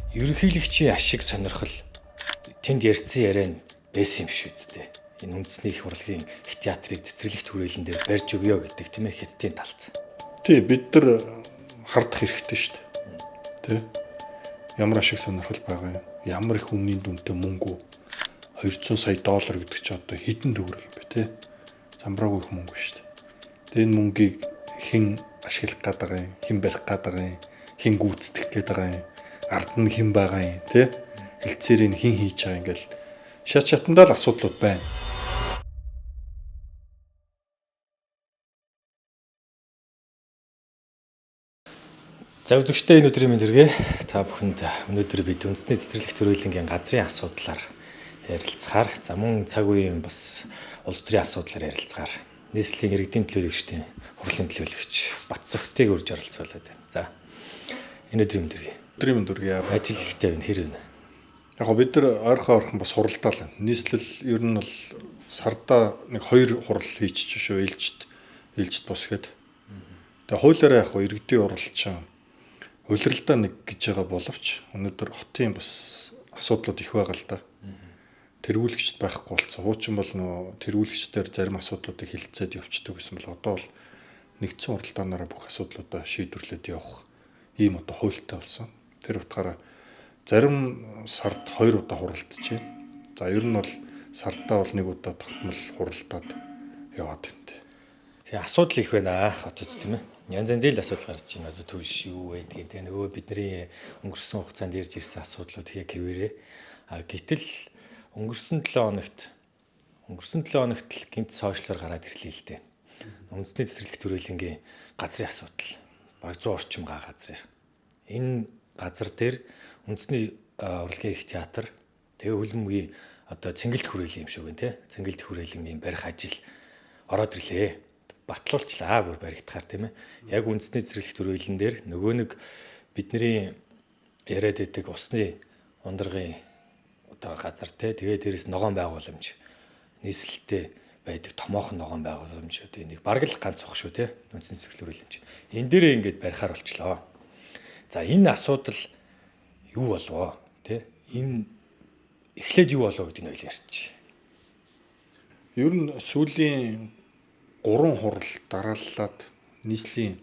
Ерөнхийлөгчийн ашиг сонирхол тэнд ярьсан яриа нь байсан юм шүү дээ. Энэ үндэсний их хурлын их театрыг цэцэрлэгт хүрээлэн дээр барьж өгөө гэдэг, тийм ээ, Хятадын талд. Тий, бид нар хардах хэрэгтэй шүү дээ. Тэ? Ямар ашиг сонирхол байгаа юм? Ямар их үнийн дүнтэй мөнгө үү? 200 сая доллар гэдэг чи одоо хэдэн төгрөг юм бэ, тэ? Замбраагүй их мөнгө шүү дээ. Тэгээ энэ мөнгийг хэн ашиглах гээд байгаа юм? Хэн барих гээд байгаа юм? Хэн гүйцэтгэх гээд байгаа юм? Ард нь хэн байгаа юм, тэ? Хэлцээрийг хэн хийж байгаа юм ингээл шат шатандаа л асуудлууд байна. За, үзэгчдээ, энэ өдрийн мэнд хүргэе. Та бүхэнд өнөөдөр бид үндэсний цэцэрлэгт хүрээлэнгийн газрын асуудлаар ярилцахаар, за мөн цаг үеийн бас улс төрийн асуудлаар ярилцахаар нийслэлийн иргэдийн төлөөлөгчдийн хурлын төлөөлөгч Батцогтыг урьж оролцуулаад байна. За, энэ өдрийн мэнд хүргэе. Өдрийн мэнд хүргэе. Ажил ихтэй байна, хэр вэ? Яг го бид нар ойрхон ойрхон бас хуралдаал байна. Нийслэл ер нь бол сардаа нэг хоёр хурал хийчих шүү, ээлжид бус гээд. Тэгээ хуулиараа яг го иргэдийн хурал чинь улиралдаа нэг гэж байгаа боловч өнөөдөр хотын бас асуудлууд их байгаа л да. Тэргүүлэгчд байхгүй болсон. Хуучин бол нөө тэргүүлэгчдэр зарим асуудлуудыг хилцээд явцдаг гэсэн бол одоо бол нэгдсэн хуралдаанаараа бүх асуудлуудаа шийдвэрлээд явах ийм одоо хуультай болсон. Тэр утгаараа зарим сард 2 удаа хуралдаж байна. За, ер нь бол сардаа бол нэг удаа тогтмол хуралдаад яваад байна. Тэгээ асуудал их байна хотод, тийм ээ. Янз янзын л асуудал гарч байна. Одоо түлш юу байдгийг, тэгээ нөгөө бидний өнгөрсөн хугацаанд ярьж ирсэн асуудлууд яг хэвээрээ. А гэтэл өнгөрсөн 7 хоногт л гинт сошиалар гараад ирлээ л дээ. Үндэсний цэцэрлэгт хүрээлэнгийн газрын асуудал. Бараг 100 орчим га газар. Энэ газар дээр үндэсний урлагийн их театр, тэгээ хөлбөмбөгийн одоо цэнгэлт хүрээлэн юм шиг байна, те. Цэнгэлт хүрээлэнгийн барих ажил ороод ирлээ. Батлуулчлаа бүр баригдахаар, тийм ээ. Яг үндэсний цэцэрлэгт хүрээлэн дээр нөгөө нэг бидний яриад байдаг усны ундрагын одоо газар, те. Тэгээ дээрэс ногоон байгууламж, нийслэлтэй байдаг томоохон ногоон байгууламж, одоо энийг бараг л ганц ах шүү, те. Үндэсний цэцэрлэгт хүрээлэн. Энэ дээрээ ингээд барихаар болчлоо. За, энэ асуудал юу болвоо, те? Энэ эхлээд юу болов гэдгийг нь ярьчих. Ер нь сүүлийн 3 хурал дарааллаад нийслэлийн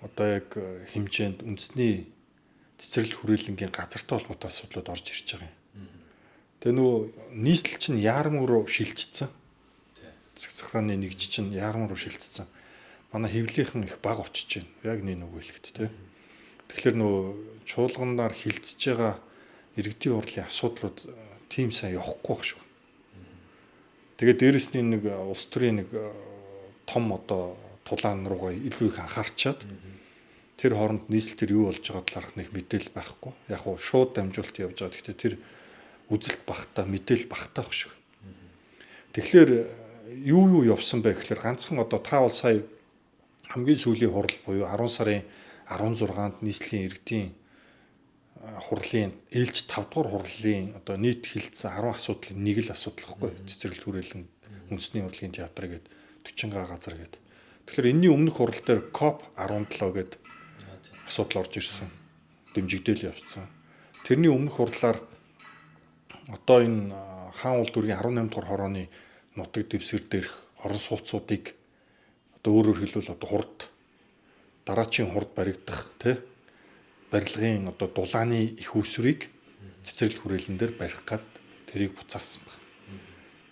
одоо яг хэмжээнд үндэсний цэцэрлэг хүрээлэнгийн газартай холбоотой асуудлууд орж ирж байгаа юм. Тэгээ нөгөө нийслэл чинь яармаг руу шилжчихсэн. Засаг захиргааны нэгж чинь яармаг руу шилжчихсэн. Манай хэвлийнхэн их бага очиж байна. Яг нэг нөгөө хэлэхэд, тий. Тэгэхээр нөгөө чуулганаар хилцэж байгаа иргэдийн хурлын асуудлууд тийм сайн явахгүй байх шиг. Тэгээд дээрэс нь нэг улс төрийн нэг том одоо тулаан руугаа илүү их анхаарчаад тэр хооронд нийслэл төр юу болж байгаа талаарх нэг мэдээлэл байхгүй. Яг уу шууд дамжуулалт явж байгаа. Гэхдээ тэр үзэлт багтаа, мэдээлэл багтаа байх шиг. Тэгэхээр юу юу явсан бэ гэхээр ганцхан одоо та бол сая хамгийн сүүлийн хурал буюу 10 сарын 16-нд нийслэлийн иргэдийн хурлын ээлж 5 дугаар хурлын одоо нийт хилцсэн 10 асуудлын нэг л асуудал гэхгүй, цэцэрлэг хүрээлэн, үндэсний урлагийн театр гээд 40 га газар гээд. Тэгэхээр энэний өмнөх хурал дээр COP 17 гээд асуудал орж ирсэн. Дэмжигдээл явцсан. Тэрний өмнөх хурлаар одоо энэ хаан уул дүүргийн 18 дугаар хорооны нутаг дэвсгэр дээрх орон сууцуудыг одоо өөрөөр хэлбэл одоо хурд дараачийн хурд баригдах, тий, барилгын одоо дулааны их үүсвэрийг цэцэрлэг хүрээлэн дээр барих гад тэрийг буцаасан байна.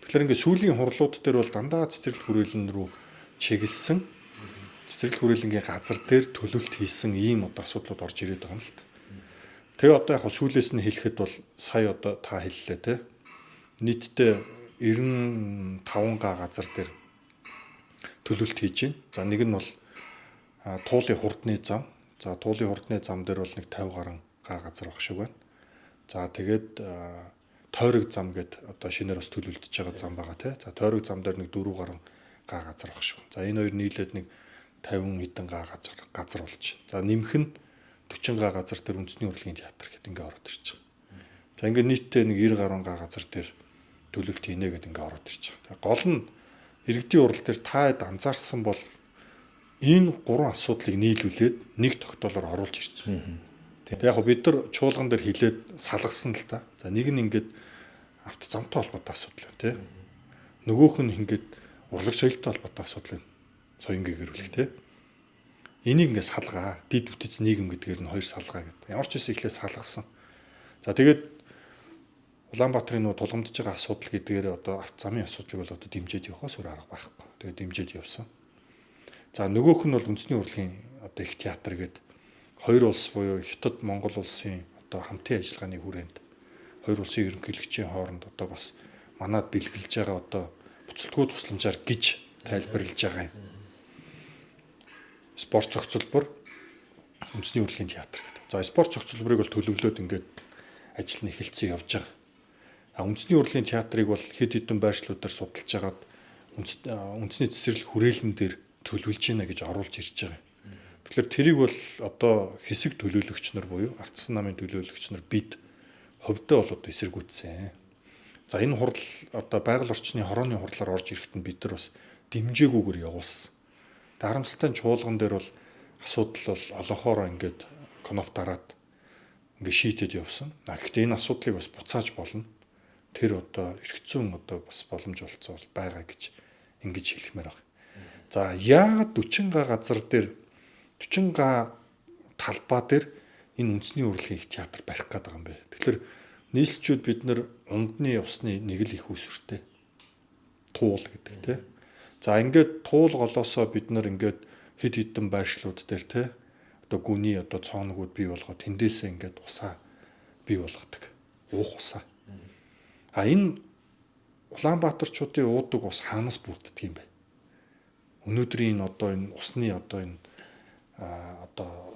Тэгэхээр ингээд сүүлийн хурлууд дээр бол дандаа цэцэрлэг хүрээлэн рүү чиглэсэн, цэцэрлэг хүрээлэнгийн газар дээр төлөвлөлт хийсэн ийм одоо асуудлууд орж ирээд байгаа юм л та. Тэгээ одоо яг сүүлээс нь хэлэхэд бол сая одоо та хэллээ, те. Нийтдээ 95 га газар дээр төлөвлөлт хийж байна. За, нэг нь бол Туулын хурдны зам. За, Туулын хурдны зам дээр бол нэг 50 гаруй га газар баг шиг байна. За, тэгээд Тойрог зам гээд одоо шинээр бас төлөвлөдөж байгаа зам байгаа, тий. За, Тойрог зам дээр нэг 4 гаруй га газар баг шиг. За, энэ хоёр нийлээд нэг 50 хэдэн га газар болж. За, нэмэх нь 40 га газар дээр үндэсний урлагийн театр гэдэг ингээ ороод ирж байгаа. За, ингээ нийтдээ нэг 90 гаруй га газар дээр төлөвлөлт хийнэ гэдэг ингээ ороод ирж байгаа. Гол нь иргэдийн хурал дээр та хэд анзаарсан бол энэ гурван асуудлыг нийлүүлээд нэг тогтоолоор оруулж ирж байгаа. Тэг яг бид нар чуулган дээр хилээд салгасан л та. За нэг нь ингээд авто замтай холбоотой асуудал байна тий. Нөгөөх нь ингээд урлаг соёлтой холбоотой асуудал байна. Соёнгийг гэрүүлэх тий. Энийг ингээд салгаа. Дид бүтэц нийгэм гэдгээр нь хоёр салгаа гэдэг. Ямар ч үсэн эхлээ салгасан. За тэгээд Улаанбаатарын нөө тулгамдж байгаа асуудал гэдгээр одоо авто замын асуудлыг бол одоо дэмжиж явахаас өөр арга байхгүй. Тэгээд дэмжиж явсан. За нөгөөх нь бол үндэсний урлагийн одоо их театр гэдэг хоёр улс буюу Хятад Монгол улсын одоо хамтын ажиллагааны хүрээнд хоёр улсын ерөнхийлөгчийн хооронд одоо бас манад бэлгэлж байгаа одоо буцалтгүй тусламжаар гэж тайлбарлаж байгаа юм. Спорт зохицолбор үндэсний урлагийн театр гэдэг. За спорт зохицолборыг бол төлөвлөөд ингээд ажил нь эхэлсэн явж байгаа. А үндэсний урлагийн театрыг бол хэд хэдэн байршлуудаар судалж хагаад үндэсний цэцэрлэг хүрээлэн дээр төлөвлөж гинэ гэж оруулж ирж байгаа. Тэгэхээр тэрийг бол одоо хэсэг төлөөлөгч нар буюу ардсан намын төлөөлөгч нар бид хувьдаа бол одоо эсэргүүцсэн. За энэ хурал одоо байгаль орчны хорооны хурлаар орж ирэхэд нь бид нар бас дэмжээгүйгээр явуулсан. Харамсалтай нь чуулган дээр бол асуудал бол олонхоороо ингээд кноп дараад ингээд шийдэд явсан. А гэхдээ энэ асуудлыг бас буцааж болно. Тэр одоо эргэцэн одоо бас боломж болцоо бол байгаа гэж ингэж хэлмээр байна. За яагаад 40 га газар дээр 40 га талбай дээр энэ үндэсний урлагийн их театр барих гээд байгаа юм бэ? Тэгэхээр нийслэлчүүд бид нар ундны усны нэг л их үүсвэртэй. Туул гэдэг те. За ингээд туул голоосоо бид нар ингээд хэд хэдэн байршлууд дээр те одоо гүний одоо цооногууд бий болгоод тэндээсээ ингээд усаа бий болгодог. Уух усаа. А энэ Улаанбаатарчуудын уудаг ус хаанаас бүрддэг юм бэ? Өнөөдрийн энэ одоо энэ усны одоо энэ одоо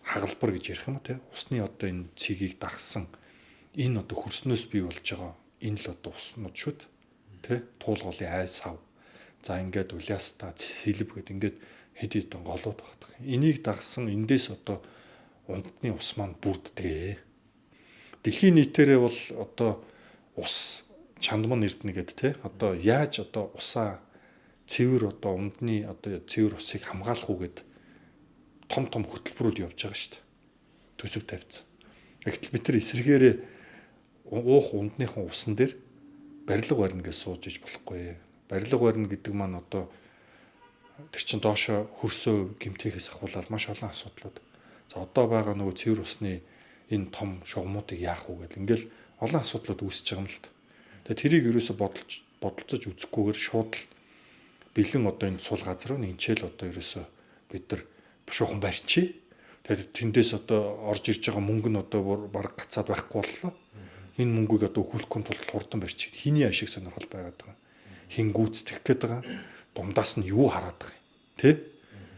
хагалбар гэж ярих юм уу те усны одоо энэ цэгийг дагсан энэ одоо хөрснөөс бий болж байгаа энэ л одоо уснууд шүү дээ те туулголын ай сав. За ингээд Улиаста сэлб гэд ингээд хэд хэдэн голууд багтдаг. Энийг дагсан эндээс одоо ундны ус маань бүрддэг. Дэлхийн нийтээрээ бол одоо ус чандман эрдэнэ гэд те одоо яаж одоо усаа цэвэр одоо ундны одоо цэвэр усыг хамгаалах уу гэд том том хөтөлбөрүүд явж байгаа шүү дээ. Төсөв тавьсан. Гэтэл бид нар эсрэгээрээ уух ундныхан усан дээр барилга барина гэж сууж иж болохгүй. Барилга барина гэдэг маань одоо тэр чин доошо хөрсөө гимтэхээс ахуулаад маш олон асуудлууд. За одоо байгаа нөгөө цэвэр усны энэ том шугамуудыг яах вэ гэл ингээл олон асуудлууд үүсэж байгаа юм л та. Тэгээ тэрийг ерөөсө бодолцож үзэхгүйгээр шууд л бэлэн одоо энэ сул газар нь энчээл одоо ерөөсө бид нар бушуухан барьчих. Тэгээд тэндээс одоо орж ирж байгаа мөнгө нь одоо бараг гацаад байхгүй боллоо. Энэ мөнгийг одоо өхүүлэхгүй тулд хурдан барьчих. Хиний ашиг сонирхол байгаад байгаа. Хин гүйцэтгэх гээд байгаа. Дундаас нь юу хараад байгаа юм. Тэ?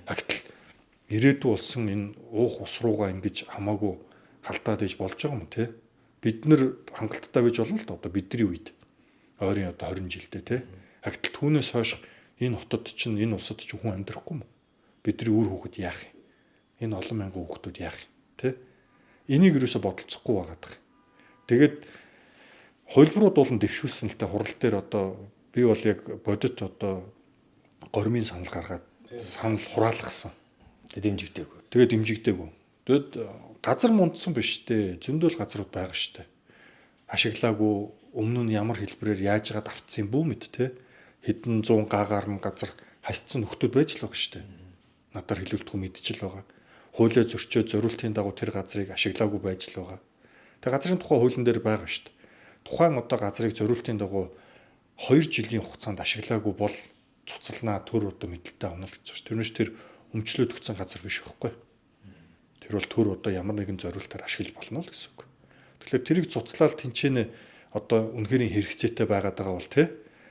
Агтл ирээдүй болсон энэ уух ус руугаа ингэж хамаагүй халтаад иж болж байгаа юм те. Бид нэр хангалттай байж болно л да одоо бидний үед. Ойрын одоо 20 жилдээ те. Агтл түүнээс хойш энэ хотод чинь энэ улсад чинь хүн амьдрахгүй юм. Бидний үр хүүхэд яах юм? Энэ олон мянган хүүхдүүд яах юм? Тэ? Энийг юусоо бодолцохгүй байгаад байгаа. Тэгээд хувилбарууд болон дэвшүүлсэн л та хурал дээр одоо би бол яг бодит одоо гормын санал гаргаад санал хураалгасан. Тэгээд дэмжигдээгүй. Тэгээд дэмжигдээгүй. Тэгэд газар мундсан биш дээ. Зөндөл газрууд байгаа штэ. Ашиглаагүй өмнө нь ямар хэлбэрээр яаж яагаад автсан юм бүү мэд те. Хэдэн зуун га гарам газар хасцсан нөхдүүд байж л байгаа штэ. Надаар хэлүүлдэхүү мэдчихэл байгаа. Хуулиа зөрчөө зориултын дагуу тэр газрыг ашиглаагүй байж л байгаа. Тэгээ газрын тухай хуулийн дээр байгаа штэ. Тухайн одоо газрыг зориултын дагуу 2 жилийн хугацаанд ашиглаагүй бол цуцалнаа төр одоо мэдлэлтэй авна л гэж байна. Тэрнээс тэр өмчлөөд өгсөн газар биш байхгүй. Тэр бол төр одоо ямар нэгэн зориултаар ашиглаж болно л гэсэн үг. Тэгэхээр тэрийг цуцлаад тэнцэнэ одоо үнэхэрийн хэрэгцээтэй байгаад байгаа бол те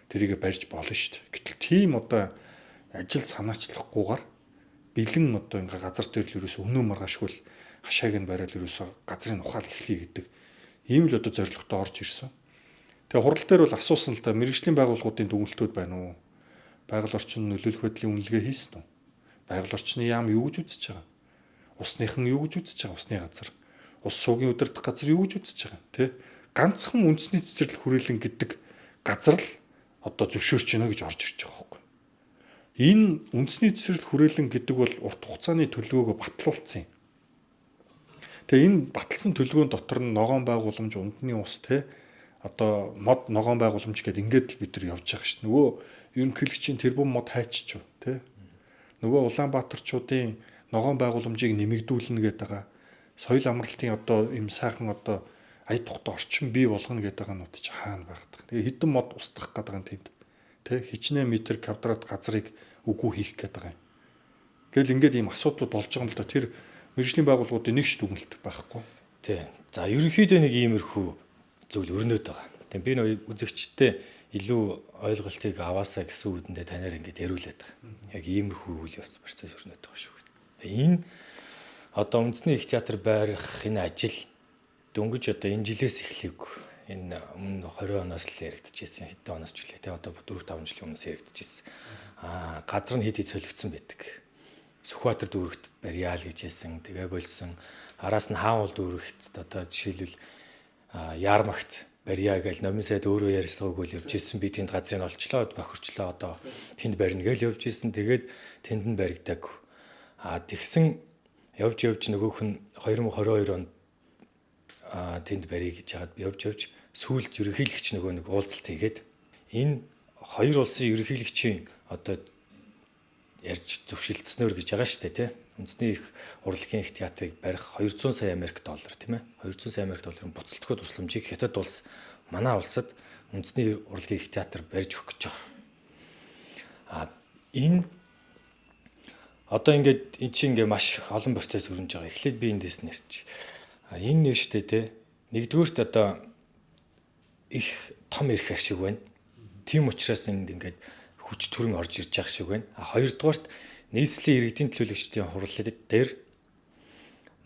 тэрийг барьж болно шүү дээ. Гэтэл тийм одоо ажил санаачлахгүйгээр бэлэн одоо ингээ газар дээр л ерөөсө өнөө маргаашгүй л хашааг нь бариад ерөөсө газрын ухаал эхлэе гэдэг ийм л одоо зорилготой орж ирсэн. Тэгээ хурал дээр бол асуусан л да мэрэгжлийн байгууллагуудын дүгнэлтүүд байна уу? Байгаль орчин нөлөөлөх байдлын үнэлгээ хийсэн үү? Байгаль орчны яам юу гэж үзэж байгаа? Усныхан юу гэж үзэж байгаа? Усны газар. Ус суугийн удирдах газар юу гэж үзэж байгаа? Тэ? Ганцхан үндэсний цэцэрлэг хүрээлэн гэдэг газар л одоо зөвшөөрч байна гэж орж ирж байгаа байхгүй. Энэ үндэсний цэцэрлэг хүрээлэн гэдэг бол урт хугацааны төлөвөөгөө батлуулсан юм. Тэгээ энэ баталсан төлөвлөгөөн дотор нь ногоон байгууламж, ундны ус те одоо мод ногоон байгууламж гэдэг ингээд л бид нар явж байгаа шүү дээ. Нөгөө ерөнхийлөгчийн тэрбум мод хайчиж те. Нөгөө Улаанбаатарчуудын ногоон байгууламжийг нэмэгдүүлнэ гэдэг байгаа. Соёл амралтын одоо им сайхан одоо ая тухтай орчин бий болгоно гэдэг байгаа нууд чи хаана байгаад байгаа. Тэгээ хэдэн мод устгах гэдэг юм тэнд. Тэ хичнээн метр квадрат газрыг үгүй хийх гэдэг байгаа юм. Гэл ингээд ийм асуудал болж байгаа юм л да. Тэр мэргэжлийн байгууллагуудын нэг ч дүгнэлт байхгүй. Тий. За ерөнхийдөө нэг иймэрхүү зүйл өрнөд байгаа. Тэгээ би нөө үзэгчтэй илүү ойлголтыг аваасаа гэсэн үгэндээ танаар ингээд яриулаад байгаа. Яг иймэрхүү үйл явц процесс өрнөд байгаа шүү. Тэгээ энэ одоо үндэсний их театр байрах энэ ажил дөнгөж одоо энэ жилээс эхлэегүй. Энэ өмнө 20 оноос л яригдчихсэн, хэдэн оноос ч үлээ. Тэгээ одоо 4 5 жилийн өмнөөс яригдчихсэн. Аа газар нь хэд хэд солигдсон байдаг. Сүхбаатар дүүрэгт барьяа л гэж хэлсэн. Тэгээ болсон. Араас нь хаан уул дүүрэгт одоо жишээлбэл Яармагт барьяа гэж номын сайд өөрөө ярилцлага өгөөл явж ирсэн. Би тэнд газрыг олчлоо, бохирчлоо, одоо тэнд барина гэж явж ирсэн. Тэгээд тэнд нь баригдаг. А тэгсэн явж явж нөгөөх нь 2022 онд тэнд барья гэж хагаад явж явж сүүлд ерөнхийлөгч нөгөө нэг уулзалт хийгээд энэ хоёр улсын ерөнхийлөгчийн одоо ярьж зөвшөлдснөөр гэж байгаа шүү дээ тий. Үндэсний их урлагийн их театрыг барих 200 сая Америк доллар тийм ээ. 200 сая Америк долларын буцалтгүй тусламжийг Хятад улс манай улсад үндэсний урлагийн их театр барьж өгөх гэж байгаа. А энэ одоо ингээд эн чинь ингээ маш их олон процесс өрнөж байгаа. Эхлээд би эндээс нэрч. А энэ нэр штэ тий. Нэгдүгüүрт одоо их том эрх ашиг байна. Тийм учраас энд ингээд хүч төрөн орж ирж байгаа шиг байна. А хоёрдугаарт нийслэлийн иргэдийн төлөөлөгчдийн хурал дээр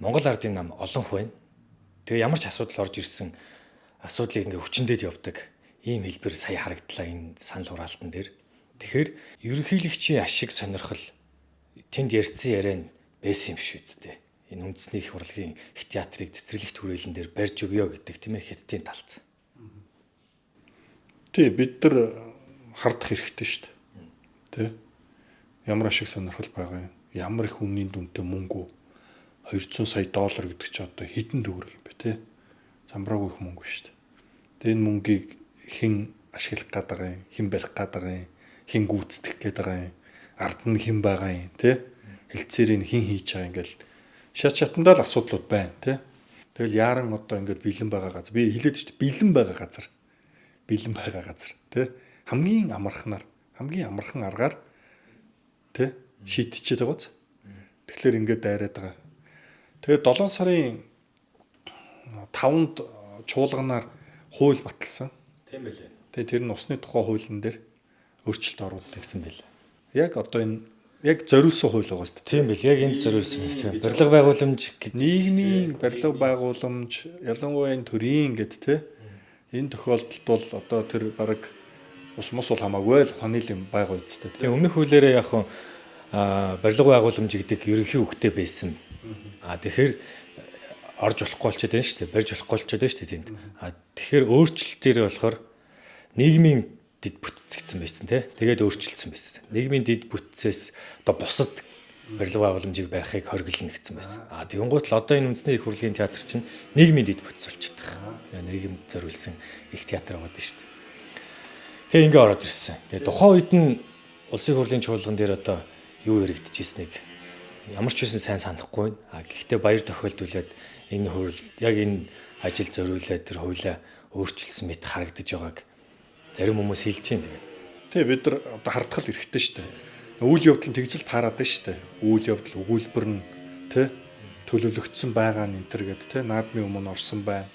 Монгол Ардын нам олон хүн байна. Тэгээ ямар ч асуудал орж ирсэн асуудлыг ингээ хүчнээд явдаг ийм хэлбэр сая харагдлаа энэ санал хураалтан дээр. Тэгэхээр ерөнхийлөгчийн ашиг сонирхол тэнд ярьсан ярианд байсан юм шүү дээ. Энэ үндэсний их урлагийн их театрыг цэцэрлэгт хүрээлэн дээр барьж өгөө гэдэг тийм ээ Хятадын талд. Тий, бид нар хардах хэрэгтэй шүү дээ. Тэ? Ямар ашиг сонирхол байгаа юм? Ямар их үнийн дүнтэй мөнгө 200 сая доллар гэдэг чи одоо хэдэн төгрөг юм бэ те? Замбраагүй их мөнгө шүү дээ. Тэгээ энэ мөнгийг хэн ашиглах гээд байгаа юм? Хэн барих гээд байгаа юм? Хэн гүйцэтгэх гээд байгаа юм? Ард нь хэн байгаа юм те? Хэлцээрийг хэн хийж байгаа юм ингээл шат шатандаа л асуудлууд байна те. Тэгэл яаран одоо ингээд бэлэн байгаа газар. Би хэлээд шүү дээ. Бэлэн байгаа газар. Бэлэн байгаа газар те. Хамгийн амархнаар, хамгийн амархан аргаар те шийдчихэд байгаа биз. Тэгэхээр ингээд дайраад байгаа. Тэгээд 7 сарын 5-нд чуулганаар хууль баталсан. Тийм байлээ. Тэгээд тэр нь усны тухай хуулийн дээр өөрчлөлт оруулсан гэсэн байлээ. Яг одоо энэ яг зориулсан хууль байгаа шүү дээ. Тийм бил. Яг энд зориулсан. Тийм. Барилга байгууламж нийгмийн барилга байгууламж, ялангуяа энэ төрийн гэд те. Энэ тохиолдолд бол одоо тэр баг ус мус бол хамаагүй л ухааны юм байгаа үстэй. Тийм өмнөх хуулиараа яг хуу барилга байгууламж гэдэг ерөнхий үгтэй байсан. А тэгэхээр орж болохгүй болчиход байна шүү дээ. Барьж болохгүй болчиход байна шүү дээ тэнд. А тэгэхээр өөрчлөлтөөр болохоор нийгмийн дэд бүтцгдсэн байсан тий. Тэгээд өөрчилсөн байсан. Нийгмийн дэд бүтцээс одоо бусад барилга байгууламжийг барихыг хориглоно гэсэн байсан. А тэгэнгүүт л одоо энэ үндэсний их хурлын театр чинь нийгмийн дэд бүтц болчиход байгаа. Нийгэмд зориулсан их театр байгаа шүү дээ. Тэгээ ингээ ороод ирсэн. Тэгээ тухайн үед нь улсын хурлын чуулган дээр одоо юу яригдчихсэнийг ямар ч байсан сайн санахгүй байна. А гэхдээ баяр тохиолдуулаад энэ хууль яг энэ ажил зориулаад тэр хуулиа өөрчилсөн мэт харагдаж байгааг зарим хүмүүс хэлж чинь тэгээд. Тий, бид нар одоо хардах л эрхтэй шүү дээ. Үйл явдал нь тэгж л таарад байна шүү дээ. Үйл явдал өгүүлбэр нь тий төлөвлөгдсөн байгаа нь энэ төр гэд тий наадмын өмнө орсон байна.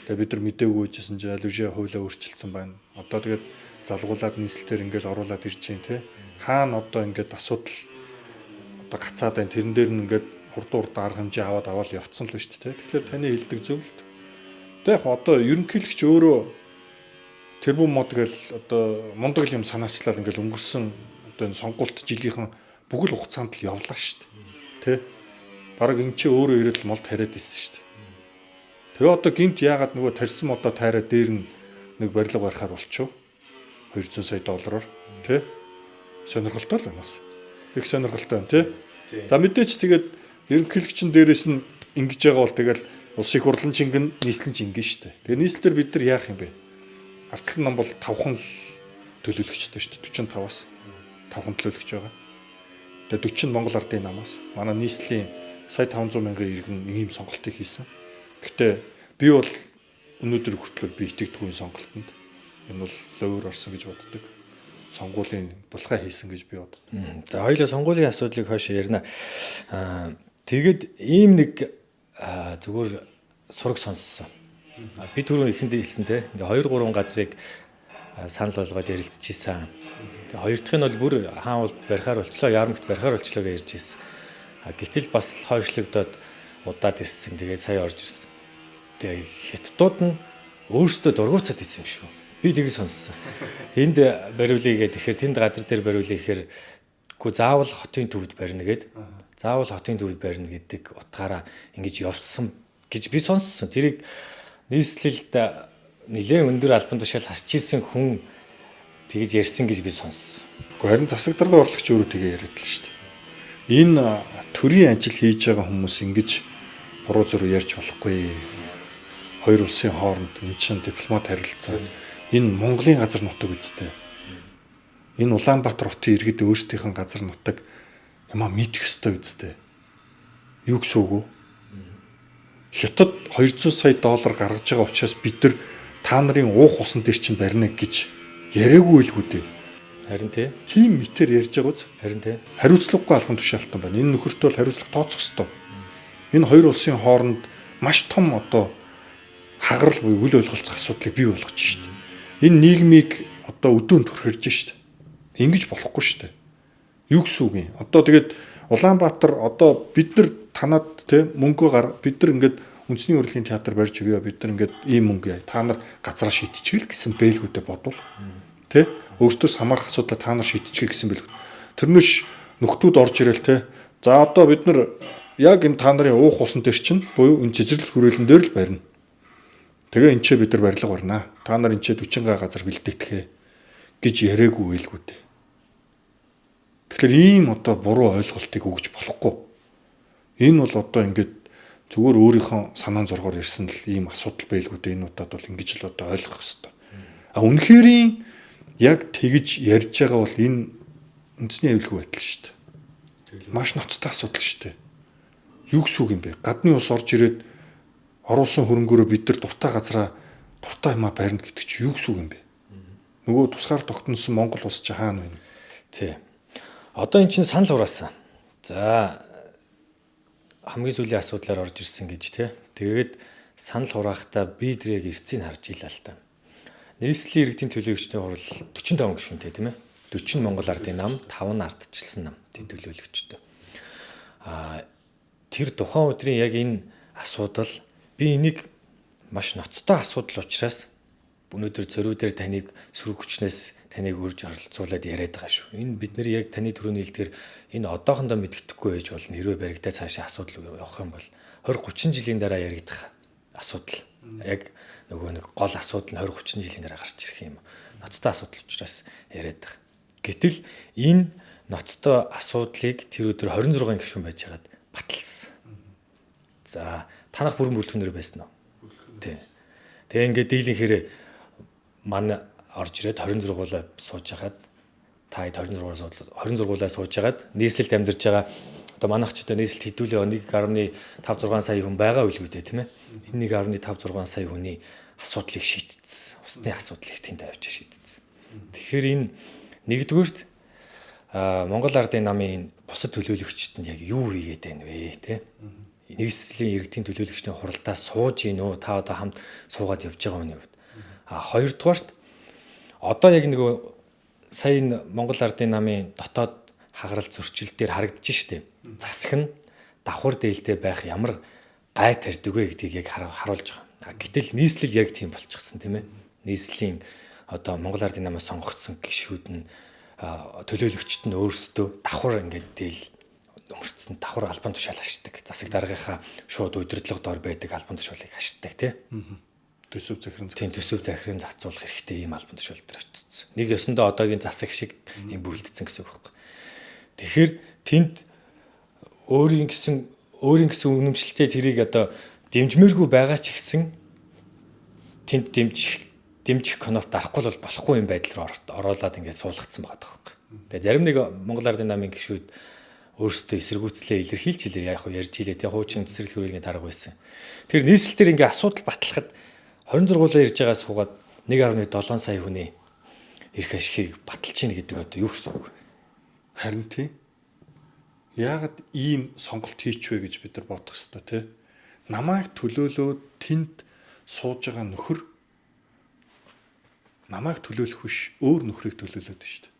Тэгээ бид нар мдээгүй байжсэн чинь аль хуулиа өөрчилсөн байна. Одоо тэгээд залгуулад нийслэлээр ингээл оруулаад ирж чинь тий. Хаана одоо ингээд асуудал одоо гацаад байна. Тэрэн дээр нь ингээд хурдан хурдан арга хэмжээ аваад аваад явцсан л ба шүү дээ. Тэгэхээр таны хэлдэг зөв л. Тэг яг одоо ерөнхийлөгч өөрөө тэрбум мод гэл одоо мундаг юм санаачлал ингээл өнгөрсөн одоо энэ сонгуульт жилийнхэн бүхэл хугацаанд л явлаа шүү дээ. Тэ? Бараг эн чи өөрөө ирэл мол тариад ирсэн шүү дээ. Тэгээ одоо гинт яагаад нөгөө тарьсан модоо тайраа дээр нь нэг барилга барихаар болчихов 200 сая доллараар тий сонирхолтой л байна бас. Их сонирхолтой байна тий. За мэдээч тэгээд ерөнхийлөгчин дээрээс нь ингэж байгаа бол тэгэл улс их хурлын чингэн, нийслэн чингэн шүү дээ. Тэгээ нийслэлээр бид нар яах юм бэ? Ардчилсан нам бол 5хан л төлөөлөгчтэй шүү дээ. 45-аас 5хан төлөөлөгч байгаа. Тэгээ 40 нь Монгол Ардын намаас. Манай нийслэлийн сая 500 мянган иргэн ийм сонголтыг хийсэн. Гэхдээ би бол өнөөдөр хүртэл би итгэдэггүй сонголтонд. Энэ бол ловөр орсон гэж боддог. Сонгуулийн булгай хийсэн гэж би боддог. За хоёулаа сонгуулийн асуудлыг хойш ярина. Тэгээд ийм нэг зүгээр сураг сонссон. Би түрүүн ихэндээ хэлсэн те. Ингээ 2 3 газрыг санал болгоод ярилцж исэн. Тэгээ хоёр дахь нь бол бүр хаан уулд барихаар болчлоо, яармагт барихаар болчлоо гэж ярьж исэн. Гэтэл бас хойшлогдоод удаад ирсэн. Тэгээд сая орж ирсэн. Тэгээ хятадууд нь өөрсдөө дургуутсаад исэн юм шүү. Би тийг сонссон. Энд бариулъя гэдэг тэгэхээр тэнд газар дээр бариулъя гэхээр үгүй заавал хотын төвд барина гэд. Заавал хотын төвд барина гэдэг утгаараа ингэж явсан гэж би сонссон. Тэрийг нийслэлд нэлээд өндөр албан тушаал хасч исэн хүн тэгж ярьсан гэж би сонссон. Гэхдээ харин засаг даргын орлогч өөрөө тэгээ яриад л шүү дээ. Энэ төрийн ажил хийж байгаа хүмүүс ингэж буруу зүрх ярьж болохгүй. Хоёр улсын хооронд эн чинь дипломат харилцаа. Энэ Монголын газар нутаг үсттэй. Энэ Улаанбаатар хотын иргэд өөрсдийнх нь газар нутаг ямаа мэдэх ёстой үсттэй. Юу гэсэн үг вэ? Хятад 200 сая доллар гаргаж байгаа учраас бид нар та нарын уух усан дээр чинь барина гэж яриаггүй л үү дээ. Харин тий. Тийм мэтэр ярьж байгаа үз. Харин тий. Хариуцлагагүй албан тушаалтан байна. Энэ нөхөртөө бол хариуцлага тооцох ёстой. Энэ хоёр улсын хооронд маш том одоо хагарал буюу үл ойлголцох асуудлыг бий болгож шít. Энэ нийгмийг одоо өдөөн түрхэрж шít. Ингэж болохгүй шít. Юу гэсэн үг юм? Одоо тэгээд Улаанбаатар одоо бид нар танад те мөнгө гар бид нар ингээд үндэсний урлагийн театр барьж өгье. Бид нар ингээд ийм мөнгө яа. Та нар газараа шийдчихэл гэсэн бэлгүүдэд бодвол тэ өөртөөс хамаарах асуудлаа та нар шийдчихье гэсэн бэлгүүд. Тэрнээш нөхдүүд орж ирэл те. За одоо бид нар яг энэ та нарын уух усан дээр чинь буюу энэ цэцэрлэг хүрээлэн дээр л барина. Тэгээ энэ ч бид нар барилга барина. Та нар энэ ч 40 га газар бэлдээтгэе гэж яриаггүй байлгүй дээ. Тэгэхээр ийм одоо буруу ойлголтыг өгж болохгүй. Энэ бол одоо ингээд зүгээр өөрийнхөө санаан зоргоор ирсэн л ийм асуудал байлгүй дээ. Энэ удаад бол ингэж л одоо ойлгох ёстой. А үнэхэрийн яг тэгж ярьж байгаа бол энэ үндэсний аюулгүй байдал шүү дээ. Маш ноцтой асуудал шүү дээ. Юу гэсэн үг юм бэ? Гадны ус орж ирээд оруулсан хөрөнгөөрөө бид нар дуртай газараа дуртай юмаа барина гэдэг чинь юу гэсэн үг юм бэ? Нөгөө тусгаар тогтносон Монгол улс чи хаана вэ? Тий. Одоо эн чинь санал хураасан. За хамгийн сүүлийн асуудлаар орж ирсэн гэж тий. Тэгээд санал хураахтаа би тэрийг эрцийг харж илаа л та. Нийслэлийн иргэдийн төлөөлөгчдийн хурал 45 гишүүнтэй тийм ээ. 40 Монгол Ардын нам, 5 нь ардчилсан нам тийм төлөөлөгчтэй. Тэр тухайн өдрийн яг энэ асуудал би энийг маш ноцтой асуудал учраас өнөөдөр зориу дээр таныг сөрөг хүчнээс таныг үрж оролцуулаад яриад байгаа шүү. Энэ бид нэр яг таны түрүүний хэлдгээр энэ одоохондоо мэддэхгүй байж болно. Хэрвээ баригдаа цаашаа асуудал явах юм бол 20 30 жилийн дараа яригдах асуудал. Яг нөгөө нэг гол асуудал нь 20 30 жилийн дараа гарч ирэх юм. Ноцтой асуудал учраас яриад байгаа. Гэтэл энэ ноцтой асуудлыг тэр өдөр 26 гишүүн байж хагаад баталсан. За танах бүрэн бүрэлдэхүүнээр байсан уу? Тий. Тэгээ ингээд дийлэнхээр манай орж ирээд 26-уулаа сууж хагаад та 26-уулаа сууж хагаад нийслэлд амьдарч байгаа одоо манайх ч одоо нийслэлд хэдүүлээ 1.56 сая хүн байгаа үлгүй дээ тийм ээ. Энэ 1.56 сая хүний асуудлыг шийдсэн. Усны асуудлыг тэнд авчиж шийдсэн. Тэгэхээр энэ нэгдүгüрт Монгол Ардын намын бусад төлөөлөгчд нь яг юу хийгээд байна вэ те? Нийслэлийн иргэдийн төлөөлөгчдийн хуралдаа сууж гин үү? Та одоо хамт суугаад явж байгаа хүний хувьд. А хоёрдугаарт одоо яг нөгөө сая энэ Монгол Ардын намын дотоод хагарал зөрчил дээр харагдаж штэ. Засаг нь давхар дээлтэй байх ямар гай тарьдаг вэ гэдгийг яг харуулж байгаа. Гэтэл нийслэл яг тийм болчихсон тийм ээ. Нийслэлийн одоо Монгол Ардын намаас сонгогдсон гишүүд нь төлөөлөгчд нь өөрсдөө давхар ингээд дээл өмөрцсөн давхар албан тушаал хашдаг. Засаг даргынхаа шууд удирдлага дор байдаг албан тушаалыг хашдаг тий. Төсөв захиран тийм төсөв захиран зарцуулах хэрэгтэй ийм албан тушаал дээр очсон. Нэг ёсондоо одоогийн засаг шиг ийм бүрэлдсэн гэсэн үг байхгүй. Тэгэхээр тэнд өөрийн гэсэн Өөрийн гэсэн үнэмшилтэй тэрийг одоо дэмжмээргүй байгаа ч гэсэн тэнд дэмжих кноп дарахгүй бол болохгүй юм байдал руу оруулаад ингээд суулгацсан байгаа байхгүй. Тэгээ зарим нэг Монгол Ардын намын гишүүд өөрсдөө эсэргүүцлээ илэрхийлж илээ, яг ярьж илээ те, хуучин цэцэрлэг хүрээлгийн дарга байсан. Тэр нийслэл дээр ингээд асуудал батлахад 26-уулаа ирж байгаа суугаад 1.7 сая хүний эрх ашигыг баталж гин гэдэг одоо юу гэсэн үг? Харин тийм. Яагаад ийм сонголт хийч вэ гэж бид нар бодох ёстой те. Намайг төлөөлөөд тэнд сууж байгаа нөхөр намайг төлөөлөх биш, өөр нөхрийг төлөөлөөд шүү дээ.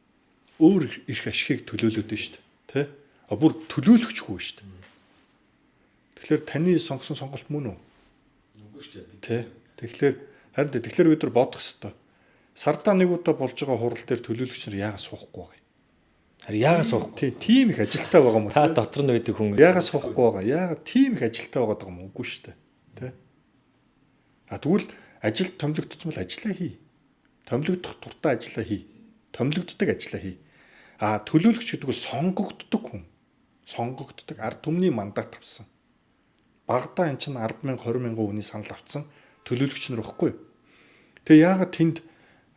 Өөр эрх ашигыг төлөөлөөд шүү дээ. Тэ? А бүр төлөөлөхчгүй шүү дээ. Тэгэхээр таны сонгосон сонголт мөн үү? Үгүй шүү дээ. Тэ? Тэгэхээр харин тэгэхээр бид нар бодох ёстой. Сардаа нэг удаа болж байгаа хурал дээр төлөөлөгч нар яагаад суухгүй байгаа юм? Харин яагаад суухгүй? Тий, тийм их ажилтаа байгаа юм уу? Та дотор нь байдаг хүн яагаад суухгүй байгаа? Яагаад тийм их ажилтаа байгаа юм уу? Үгүй шүү дээ. Тэ? А тэгвэл ажилд томилогдсон бол ажиллаа хий. Томилогдох дуртай ажиллаа хий. Томилогддог ажиллаа хий. А төлөөлөгч гэдэг нь сонгогддог хүн. Сонгогддог ард түмний мандат авсан. Багадаа эн чинь 10 мянга 20 мянган хүний санал авсан төлөөлөгч нар байхгүй юу? Тэгээ яагаад тэнд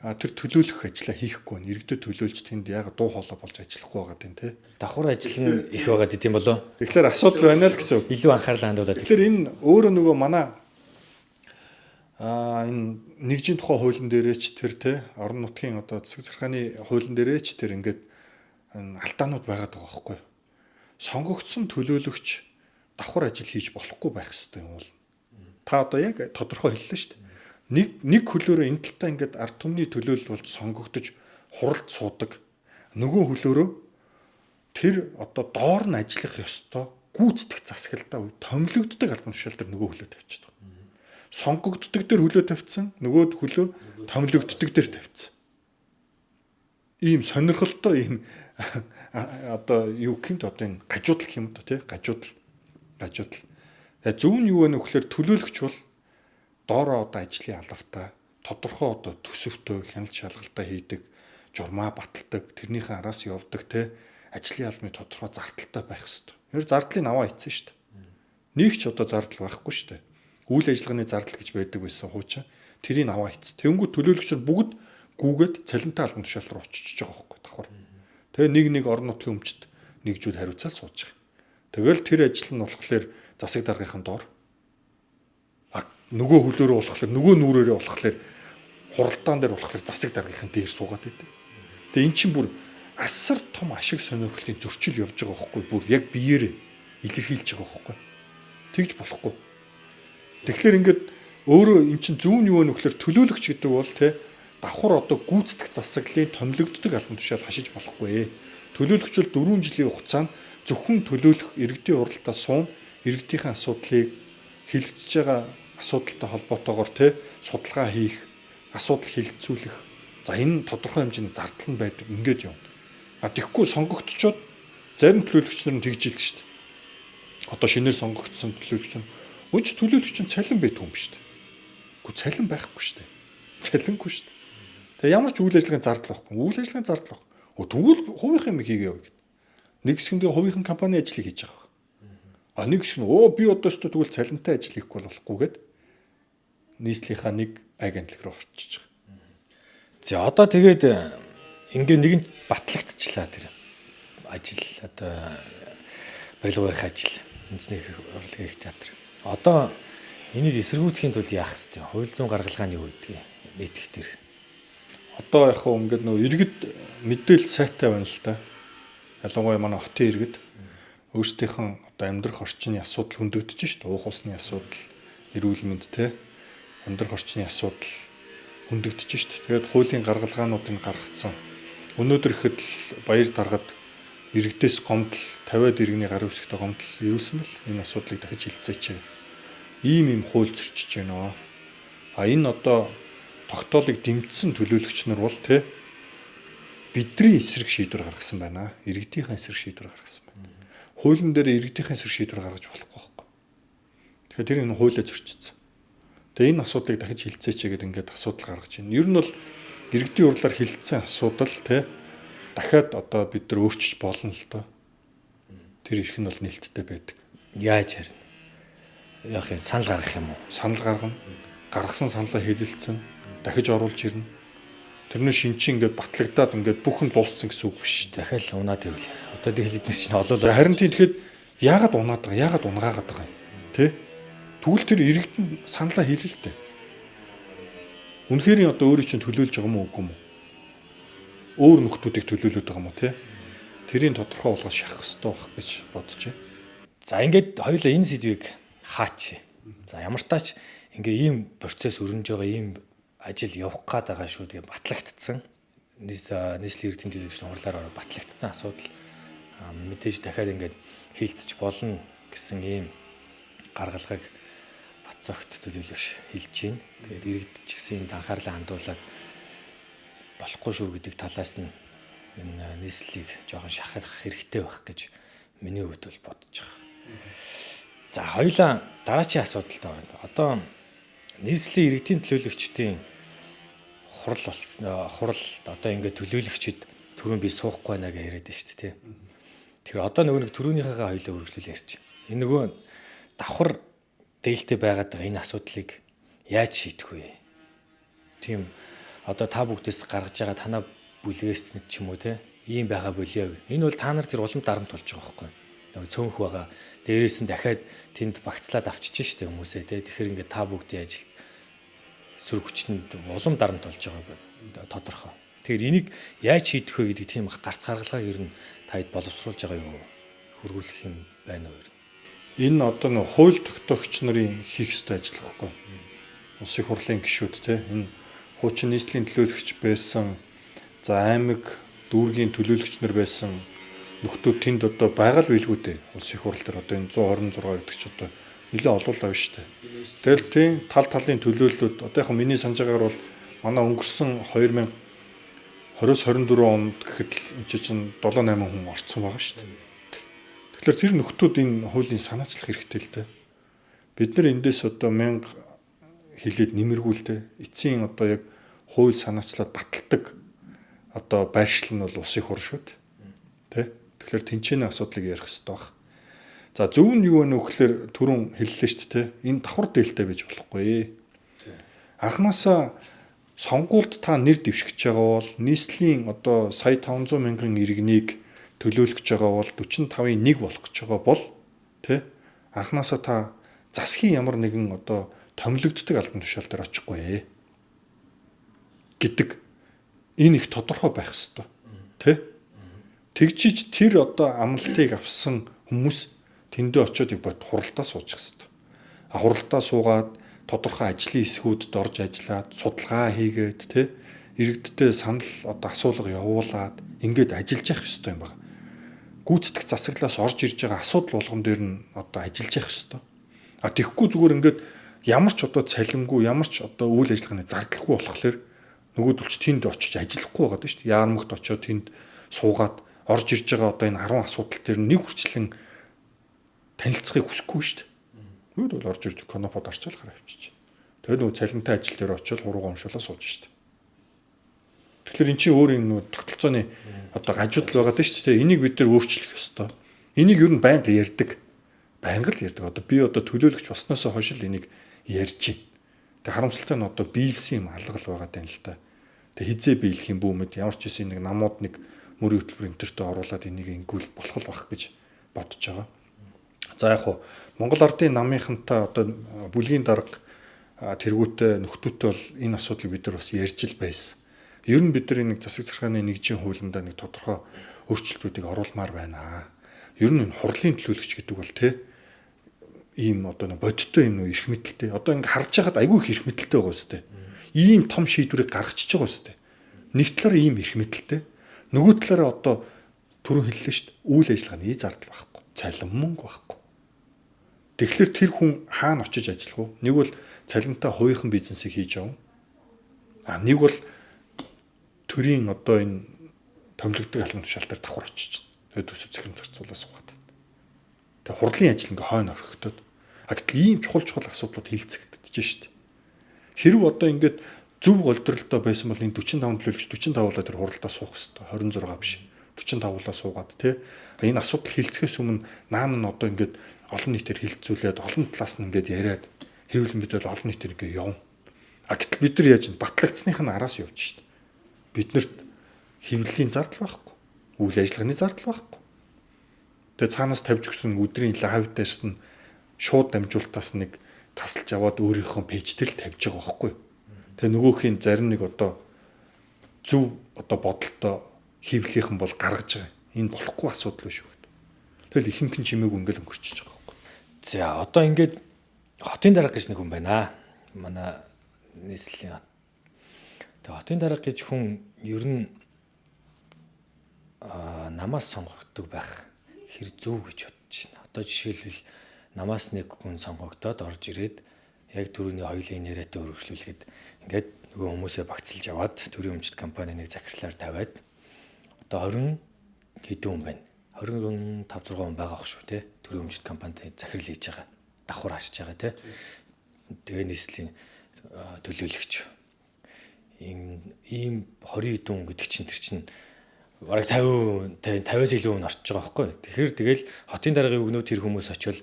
тэр төлөөлөх ажлаа хийхгүй байна? Иргэдэд төлөөлж тэнд яагаад дуу хоолой болж ажиллахгүй байгаа юм те? Давхар ажил нь их байгаа гэдэм болоо. Тэгэхээр асуудал байна л гэсэн үг. Илүү анхаарлаа хандуулад. Тэгэхээр энэ өөрөө нөгөө манай энэ нэгжийн тухай хуулийн дээрээ ч тэр те орон нутгийн одоо засаг захиргааны хуулийн дээрээ ч тэр ингээд алдаанууд байгаад байгаа байхгүй юу? Сонгогдсон төлөөлөгч давхар ажил хийж болохгүй байх ёстой юм бол. Та одоо яг тодорхой хэллээ шүү дээ. Нэг хөлөөрөө энэ талтаа ингээд ард түмний төлөөлөл болж сонгогдож хуралд суудаг. Нөгөө хөлөөрөө тэр одоо доор нь ажиллах ёстой гүйцэтгэх засаглалтаа томилогддог албан тушаал дээр нөгөө хөлөө тавьчихдаг. Сонгогддог дээр хөлөө тавьсан, нөгөө хөлөө томилогддог дээр тавьсан. Ийм сонирхолтой ийм одоо юу гэмт одоо энэ гажуудал гэх юм да тий, гажуудал. Тэгээ зөв нь юу вэ нөхлөөр төлөөлөгч бол доороо одоо ажлын алавтай, тодорхой одоо төсөвтэй хяналт шалгалтаа хийдэг, журмаа баталдаг, тэрнийхээ араас явдаг те ажлын албаны тодорхой зардалтай байх ёстой. Тэр зардлыг аваа ийцэн шүү дээ. Нэг ч одоо зардал байхгүй шүү дээ. Үйл ажиллагааны зардал гэж байдаг байсан хуучин. Тэрийг аваа ийцэн. Тэнгүү төлөөлөгч нар бүгд гүүгээд цалинтай албан тушаал руу очиж байгаа байхгүй давхар. Тэгээ нэг орон нутгийн өмчт нэгжүүд хариуцаа сууж байгаа. Тэгэл тэр ажил нь болохоор засаг даргынхын доор. Нөгөө хөлөөрөө болохоор нөгөө нүрээрээ болохоор хуралдаан дээр болохоор засаг даргынхын дээр суугаад байдаг. Тэгээ эн чинь бүр асар том ашиг сонирхлын зөрчил явж байгаа байхгүй бүр яг биеэрээ илэрхийлж байгаа байхгүй. Тэгж болохгүй. Тэгэхээр ингээд өөрөө эн чинь зүүн юу вэ нөхлөөр төлөөлөгч гэдэг бол те давхар одоо гүйцэтгэх засаглалын томилогддог албан тушаал хашиж болохгүй. Төлөөлөгч бол 4 жилийн хугацаанд зөвхөн төлөөлөх иргэдийн хуралдаа суун, иргэдийнхэн асуудлыг хилэгдэж байгаа асуудалтай холбоотойгоор те судалгаа хийх, асуудал хилцүүлэх. За энэ тодорхой хэмжээний зардал нь байдаг ингээд явна. А тэгэхгүй сонгогдчоод зарим төлөөлөгч нар нь тэгж ийлдэг шүү дээ. Одоо шинээр сонгогдсон төлөөлөгч нь үгүй ч төлөөлөгч нь цалин байдаг юм шүү дээ. Үгүй цалин байхгүй шүү дээ. Цалингүй шүү дээ. Тэгээ ямар ч үйл ажиллагааны зардал байхгүй. Үйл ажиллагааны зардал байхгүй. Тэгвэл хувийнхын юм хийгээ яваа гэд. Нэг хэсгэндээ хувийнхан компани ажлыг хийж байгаа. А нэг хэсэг нь би одоо өстө тэгвэл цалинтай ажил хийхгүй болохгүй гэд нийслэлийнхаа нэг агентлаг руу очиж байгаа. За одоо тэгээд ингээ нэгэнт батлагдчихлаа тэр ажил одоо барилга барих ажил үндэсний урлагийн их театр. Одоо энийг эсэргүүцэхийн тулд яах ёстой? Хууль зүйн гаргалгаа нь юу гэдгийг нийтх дээр. Одоо яг хөө ингээд нөө иргэд мэдээлэл сайтай байна л да. Ялангуяа манай хотын иргэд өөрсдийнхэн одоо амьдрах орчны асуудал хөндөгдөж шít. Уух усны асуудал, эрүүл мэнд те амьдрах орчны асуудал хөндөгдөж шít. Тэгээд хуулийн гаргалгаануудыг гаргацсан. Өнөөдөр ихэд л баяр даргад иргэдээс гомдол 50-аад иргэний гарын үсгтээ гомдол ирүүлсэн бэл энэ асуудлыг дахиж хилцээч. Ийм хууль зөрчиж байна. А энэ одоо тогтоолыг дэмжсэн төлөөлөгч нар бол те бидний эсрэг шийдвэр гаргасан байна. Иргэдийнхээ эсрэг шийдвэр гаргасан байна. Хуулийн дээр иргэдийнхээ эсрэг шийдвэр гаргаж болохгүй байхгүй. Тэгэхээр тэр энэ хуулиа зөрчсөн. Тэгээ энэ асуудлыг дахиж хилцээч гэдэг ингээд асуудал гаргаж байна. Ер нь бол иргэдийн хурлаар хилцсэн асуудал те дахиад одоо бид нар өөрчилж болно л доо. Тэр эрх нь бол нээлттэй байдаг. Яаж харина? Яг юм санал гаргах юм уу? Санал гаргана. Гаргасан саналаа хэлэлцэн, дахиж оруулж ирнэ. Тэрнээ шин чинь ингээд батлагдаад ингээд бүх юм дууссан гэсэн үг биш. Дахиад унаад ивэл. Одоо тэгэл эднес чинь олоолаа. Харин тийм, тэгэхэд яагаад унаад байгаа? Яагаад унгаагаад байгаа юм? Тэ? Тэгвэл тэр иргэдэн саналаа хэлэлтэй. Үнэхээр одоо өөрийн чинь төлөөлж байгаа юм уу үгүй юм уу? Өөр нөхдүүдийг төлөөлөд байгаа юм уу, тэ? Тэрийн тодорхой болгож шахах хэрэгтэй байх гэж бодож байна. За, ингээд хоёулаа энэ сэдвийг хаач. За, ямар тач ингээ ийм процесс өрнөж байгаа, ийм ажил явах гээд байгаа шүү тэгээ батлагдцсан. Нийслэлийн иргэдийн төлөөлөгчдийн хурлаар ороо батлагдсан асуудал, мэдээж дахиад ингээд хилцэж болно гэсэн ийм гаргалгааг Батцогт төлөөлөгч хэлж байна. Тэгээд иргэд ч гэсэн энд анхаарлаа хандуулад болохгүй шүү гэдэг талаас нь энэ нийслэлийг жоохон шахах хэрэгтэй байх гэж миний хувьд бол бодож байгаа. За, хоёулаа дараачийн асуудалд орно. Одоо нийслэлийн иргэдийн төлөөлөгчдийн хурал болсон, хурал одоо ингээд төлөөлөгчд түрүүн би суухгүй байна гэж яриад байна шүү дээ. Тэгэхээр одоо нөгөө нэг түрүүнийхээ хоёулаа үргэлжлүүл ярьч. Энэ нөгөө давхар дээлтэй байгаад байгаа энэ асуудлыг яаж шийдэх вэ? Тийм, одоо та бүгдээс гаргаж байгаа танаа бүлгээс нэг ч юм уу, те, ийм байгаа болио. Энэ бол та нар тэр улам дарамт болж байгаа байхгүй. Нөгөө цөөнх байгаа. Дээрээс нь дахиад тэнд багцлаад авчиж штэ хүмүүсээ, те. Тэгэхээр ингээд та бүгдийн ажилд сөрөг хүчтэнд улам дарамт болж байгааг тодорхой. Тэгэхээр энийг яаж шийдэх вэ гэдэг тийм гарц гаргалгааг ер нь таад боловсруулж байгаа юу? Хөргүүлэх юм байна уу ер нь? Энэ одоо нэг хууль тогтоогч нарын хийх ёстой ажил байхгүй. Улсын хурлын гишүүд, те, энэ хуучин нийслэлийн төлөөлөгч байсан, за аймаг дүүргийн төлөөлөгч нар байсан нөхдүүд тэнд одоо байгаа л билгүү дээ. Улсын их хурал дээр одоо энэ 126 гэдэг чи одоо нэлээд олуулаа биш үү. Тэгэл тийм тал талын төлөөллүүд одоо яг миний санаж байгаагаар бол манай өнгөрсөн 2020-с 24 онд гэхэд л энэ чинь 7 8 хүн орцсон байгаа шүү дээ. Тэгэхээр тэр нөхдүүд энэ хуулийн санаачлах хэрэгтэй л дээ. Бид нар эндээс одоо 1000 хилээд нэмэргүй л дээ. Эцсийн одоо яг хууль санаачлаад баталдаг одоо байршил нь бол улсын хурал шүү дээ. Тэ? Тэгэхээр тэнцэнэ асуудлыг ярих хэрэгтэй баг. За, зөв нь юу вэ гэхээр түрүүн хэллээ шүү дээ. Энэ давхар дээлтэй байж болохгүй. Анхнаасаа сонгуульд та нэр дэвших гэж байгаа бол нийслэлийн одоо сая 500 мянган иргэнийг төлөөлөх гэж байгаа бол 45-ын 1 болох гэж байгаа бол, тэ, анхнаасаа та засгийн ямар нэгэн одоо томилогддог албан тушаал дээр очихгүй гэдэг энэ их тодорхой байх ёстой. Тэ? Тэгжиж тэр одоо амлалтыг авсан хүмүүс тэндээ очиод яг бод хуралдаа суучих ёстой. А хуралдаа суугаад тодорхой ажлын хэсгүүдэд орж ажиллаад, судалгаа хийгээд, тэ, иргэдтэй санал одоо асуулга явуулаад ингээд ажиллаж явах ёстой юм байна. Гүйцэтгэх засаглаас орж ирж байгаа асуудал болгон дээр нь одоо ажиллаж явах ёстой. А тэгэхгүй зүгээр ингээд ямар ч одоо цалингүй, ямар ч одоо үйл ажиллагааны зардалгүй болохоор нөгөөдөл ч тэнд очиж ажиллахгүй байгаа шүү дээ. Яармагт очиод тэнд суугаад орж ирж байгаа одоо энэ 10 асуудал дээр нэг хүрчлэн танилцахыг хүсэхгүй шүү дээ. Нөгөөд бол орж ирж конопод арчаал гараа авчиж. Тэгээ нөгөө цалинтай ажил дээр очиод хуруугаа уншуулаа сууж шүү дээ. Тэгэхээр эн чинь өөр юм нөгөө тогтолцооны одоо гажуудал байгаа даа шүү дээ. Энийг бид нар өөрчлөх ёстой. Энийг ер нь байнга ярьдаг. Байнга л ярьдаг. Одоо би одоо төлөөлөгч болсноосоо хойш л энийг ярьж байна. Тэгээ харамсалтай нь одоо биелсэн юм алга л байгаа даа л та. Тэгээ хизээ биелэх юм бүү мэд, ямар ч үсэн нэг намууд нэг мөрийн хөтөлбөр энтертэй оруулаад энийг ингүүл болох л байх гэж бодож байгаа. За, яг хуу Монгол Ардын намынхантай одоо бүлгийн дарга тэргүүтээ нөхдүүтэй бол энэ асуудлыг бид нар бас ярьж л байсан. Ер нь бид нар нэг засаг захиргааны нэгжийн хуулиндаа нэг тодорхой өөрчлөлтүүдийг оруулмаар байна. Ер нь энэ хурлын төлөөлөгч гэдэг бол, те, ийм одоо нэг бодиттой юм нөө эрх мэдэлтэй. Одоо ингээ харж байхад айгүй их эрх мэдэлтэй байгаа үстэй. Ийм том шийдвэрийг гаргачихж байгаа үстэй. Нэг талаараа ийм эрх мэдэлтэй. Нөгөө талаараа одоо түрүүн хэллээ шүү дээ. Үйл ажиллагааны зардал байхгүй. Цалин мөнгө байхгүй. Тэгэхээр тэр хүн хаана очиж ажиллах вэ? Нэг бол цалинтай хувийнхан бизнесийг хийж явна. А нэг бол төрийн одоо энэ томилогддог албан тушаал дээр давхар очиж. Тэгээд төсөв захирам зарцуулаа суугаад. Тэгээ хурлын ажил ингээ хойно орхигдоод. А гэтэл ийм чухал чухал асуудлууд хилцэгдэж шít. Хэрв одоо ингээд зөв голдролтой байсан бол энэ 45 төлөөлөгч 45-уулаа тэр хуралдаа суух хэвээр 26 биш. 45-уулаа суугаад, тий. Энэ асуудал хилцэхээс өмнө наан нь одоо ингээд Олон нийтээр хилцүүлээд олон талаас нь ингээд яриад хэвлэл мэдээлэл олон нийтээр ингээд явна. А гэтэл бид нар яаж батлагдсных нь араас явж шít. Биднэрт хэвлэлийн зардал байхгүй. Үйл ажиллагааны зардал байхгүй. Тэгээ цаанаас тавьж өгсөн өдрийн лайв дээрс нь шууд дамжуултаас нэг тасалж аваад өөрийнхөө пэйж дээр л тавьж байгаа байхгүй. Тэгээ нөгөөх нь зарим нэг одоо зөв одоо бодолтой хэвлэлийнхэн бол гаргаж байгаа. Энэ болохгүй асуудал биш үү гэдэг. Тэгэл ихэнх нь чимээгүй ингээл өнгөрчиж байгаа байхгүй. За одоо ингээд хотын дарга гэж нэг хүн байна. Манай нийслэлийн хот. Тэгээ хотын дарга гэж хүн ер нь намаас сонгогддог байх хэр зөв гэж бодож байна. Одоо жишээлбэл намаас нэг хүн сонгогдоод орж ирээд яг түрүүний хоёулын яриатай өргөжлүүлэхэд ингээд нөгөө хүмүүсээ багцлж аваад төрийн өмчт компани нэг захирлаар тавиад одоо 20 хэдэн хүн байна. 25 6 хүн байгаа ах шүү те. Төрийн өмчт компанид захирал хийж байгаа. Давхар хашиж байгаа те. Тэгээ нийслэлийн төлөөлөгч. Ийм 20 хэдэн хүн гэдэг чинь тэр чинь бараг 50 50-аас илүү хүн орчиж байгаа байхгүй. Тэгэхээр тэгэл хотын даргын өгнүүд тэр хүмүүс очивол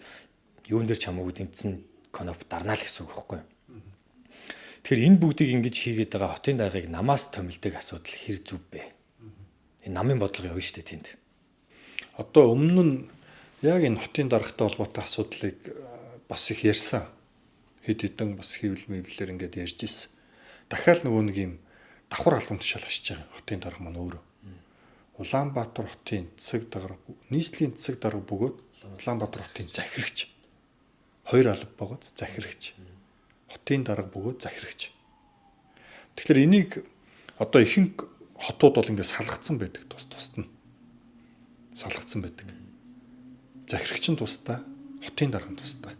юун дээр ч хамаагүй тэмцэн коноп дарнаа л гэсэн үг байхгүй. Тэгэхээр энэ бүгдийг ингэж хийгээд байгаа хотын даргыг намаас томилдог асуудал хэр зүв бэ? Энэ намын бодлого явна шүү дээ тэнд. Одоо өмнө нь яг энэ хотын даргатай холбоотой асуудлыг бас их ярьсан. Хэд хэдэн бас хэвлэл мэвлэлээр ингээд ярьж ирсэн. Дахиад нөгөө нэг юм давхар албан тушаал ашиж байгаа хотын дарга маань өөрөө. Улаанбаатар хотын засаг дарга, нийслэлийн засаг дарга бөгөөд Улаанбаатар хотын захирагч. Хоёр алба бөгөөд захирагч. Хотын дарга бөгөөд захирагч. Тэгэхээр энийг одоо ихэнх хотууд бол ингээд салгацсан байдаг тус тусад нь. Салгацсан байдаг. Захирагч нь тусдаа, хотын дарга нь тусдаа.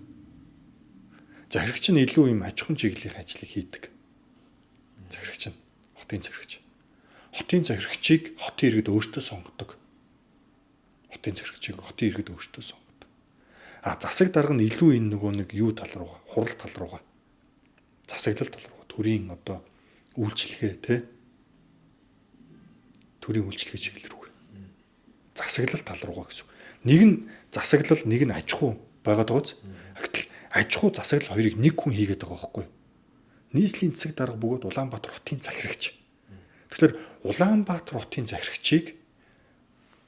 Захирагч нь илүү юм аж ахуйн чиглэлийн ажлыг хийдэг. Захирагч нь хотын захирагч. Хотын захирагчийг хотын иргэд өөртөө сонгодог. Хотын захирагчийг хотын иргэд өөртөө сонгодог. А засаг дарга нь илүү энэ нөгөө нэг юу тал руугаа, хурал тал руугаа, засаглал тал руугаа, төрийн одоо үйлчлэгээ те, төрийн үйлчлэгээ чиглэл рүүгээ. Засаглал тал руугаа гэсэн. Нэг нь засаглал, нэг нь аж ахуй байгаад байгааз. Гэтэл аж ахуй засаглал хоёрыг нэг хүн хийгээд байгаа байхгүй. Нийслэлийн засаг дарга бөгөөд Улаанбаатар хотын захирагч. Тэгэхээр Улаанбаатар хотын захирагчийг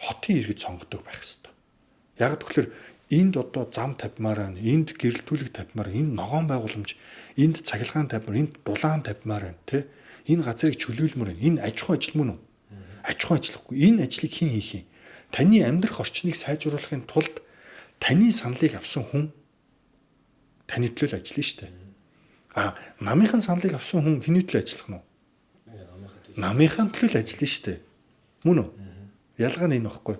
хотын иргэд сонгодог байх ёстой. Яг тэгэхээр энд одоо зам тавьмаар байна, энд гэрэлтүүлэг тавьмаар, энд ногоон байгууламж, энд цахилгаан тавьмаар, энд дулаан тавьмаар байна, тэ? Энэ газрыг чөлөөлмөр байна. Энэ аж ахуй ажил мөн үү? Аж ахуй ажиллахгүй. Энэ ажлыг хэн хийх юм? Таны амьдрах орчныг сайжруулахын тулд таны саналыг авсан хүн таны төлөө л ажиллана шүү дээ. А намынхан саналыг авсан хүн хэний төлөө ажиллах нь вэ? Намынхан төлөө л ажиллана шүү дээ. Мөн үү? Ялгаа нь энэ багхгүй.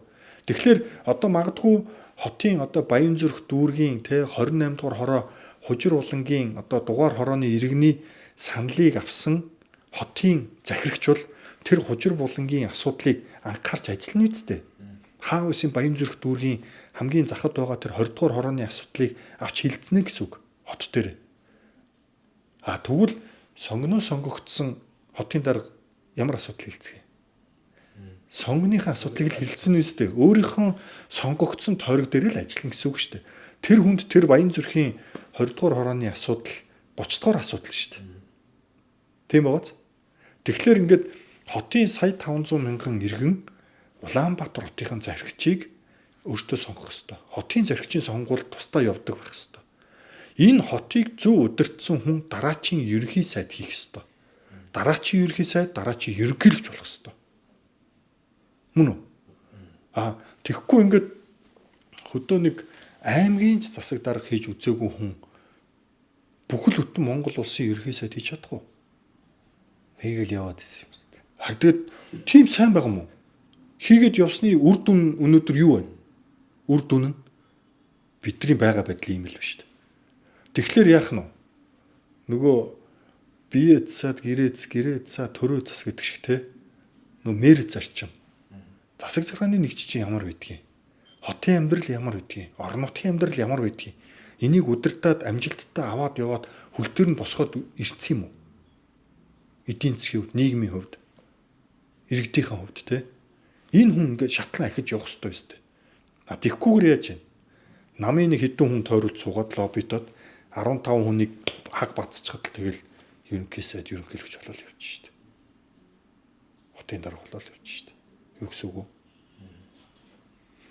Тэгэхээр одоо магадгүй хотын одоо Баянзүрх дүүргийн тэ 28 дугаар хороо Хужир улангийн одоо дугаар хорооны иргэний саналыг авсан хотын захирагч бол тэр Хужир булангийн асуудлыг анхаарч ажиллана үсттэй. Хаа үсийн Баянзүрх дүүргийн хамгийн захад байгаа тэр 20 дугаар хорооны асуудлыг авч хилцэнэ гэсэн үг хот дээр. А тэгвэл сонгоноо сонгогдсон хотын дарга ямар асуудал хилцэх юм? Сонгоныхаа асуудлыг л хилцэн үстэй. Өөрийнхөө сонгогдсон тойрог дээр л ажиллана гэсэн үг шүү дээ. Тэр хүнд тэр Баянзүрхийн 20 дугаар хорооны асуудал 30 дугаар асуудал шүү дээ. Тийм байгааз. Тэгэхээр ингээд хотын сая 500 мянган иргэн Улаанбаатар хотынхон захирагчийг өөртөө сонгох ёстой. Хотын захирагчийн сонгуул тусдаа явдаг байх ёстой. Энэ хотыг зөв удирдсан хүн дараачийн ерөнхий сайд хийх ёстой. Дараачийн ерөнхий сайд дараачийн ерөнхийлөгч болох ёстой. Мөн үү? А тэгэхгүй ингээд хөдөө нэг аймгийн ч засаг дарга хийж үзээгүй хүн бүхэл бүтэн Монгол улсын ерөнхий сайд хийж чадах уу? Хийгээл яваад ирсэн юм шүү дээ. Харин тэгээд тийм сайн байгаа юм уу? Хийгээд явсны үр дүн өнөөдөр юу вэ? Үр дүн нь бидний байгаа байдал ийм л биш үү? Тэгэхээр яах нь вэ? Нөгөө бие цаад гэрээ цаа төрөө цас гэдэг шиг те. Нөгөө мэр зарчим. Засаг захиргааны нэгж чинь ямар байдгийг? Хотын амьдрал ямар байдгийг? Орон нутгийн амьдрал ямар байдгийг? Энийг удирдаад амжилттай аваад яваад хөл төр нь босгоод ирсэн юм уу? Эдийн засгийн хувьд, нийгмийн хувьд, иргэдийнхэн хувьд те. Энэ хүн ингээд шатлан ахиж явах ёстой юм шүү дээ. А тэгхгүйгээр яаж вэ? Намын нэг хэдэн хүн тойруулж суугаад лоббитод 15 хүнийг хаг бацчихад л тэгэл ерөнхий сайд ерөнхийлөгч болол явчих шүү дээ. Хотын дарга болол явчих шүү дээ. Юу гэсэн үг вэ?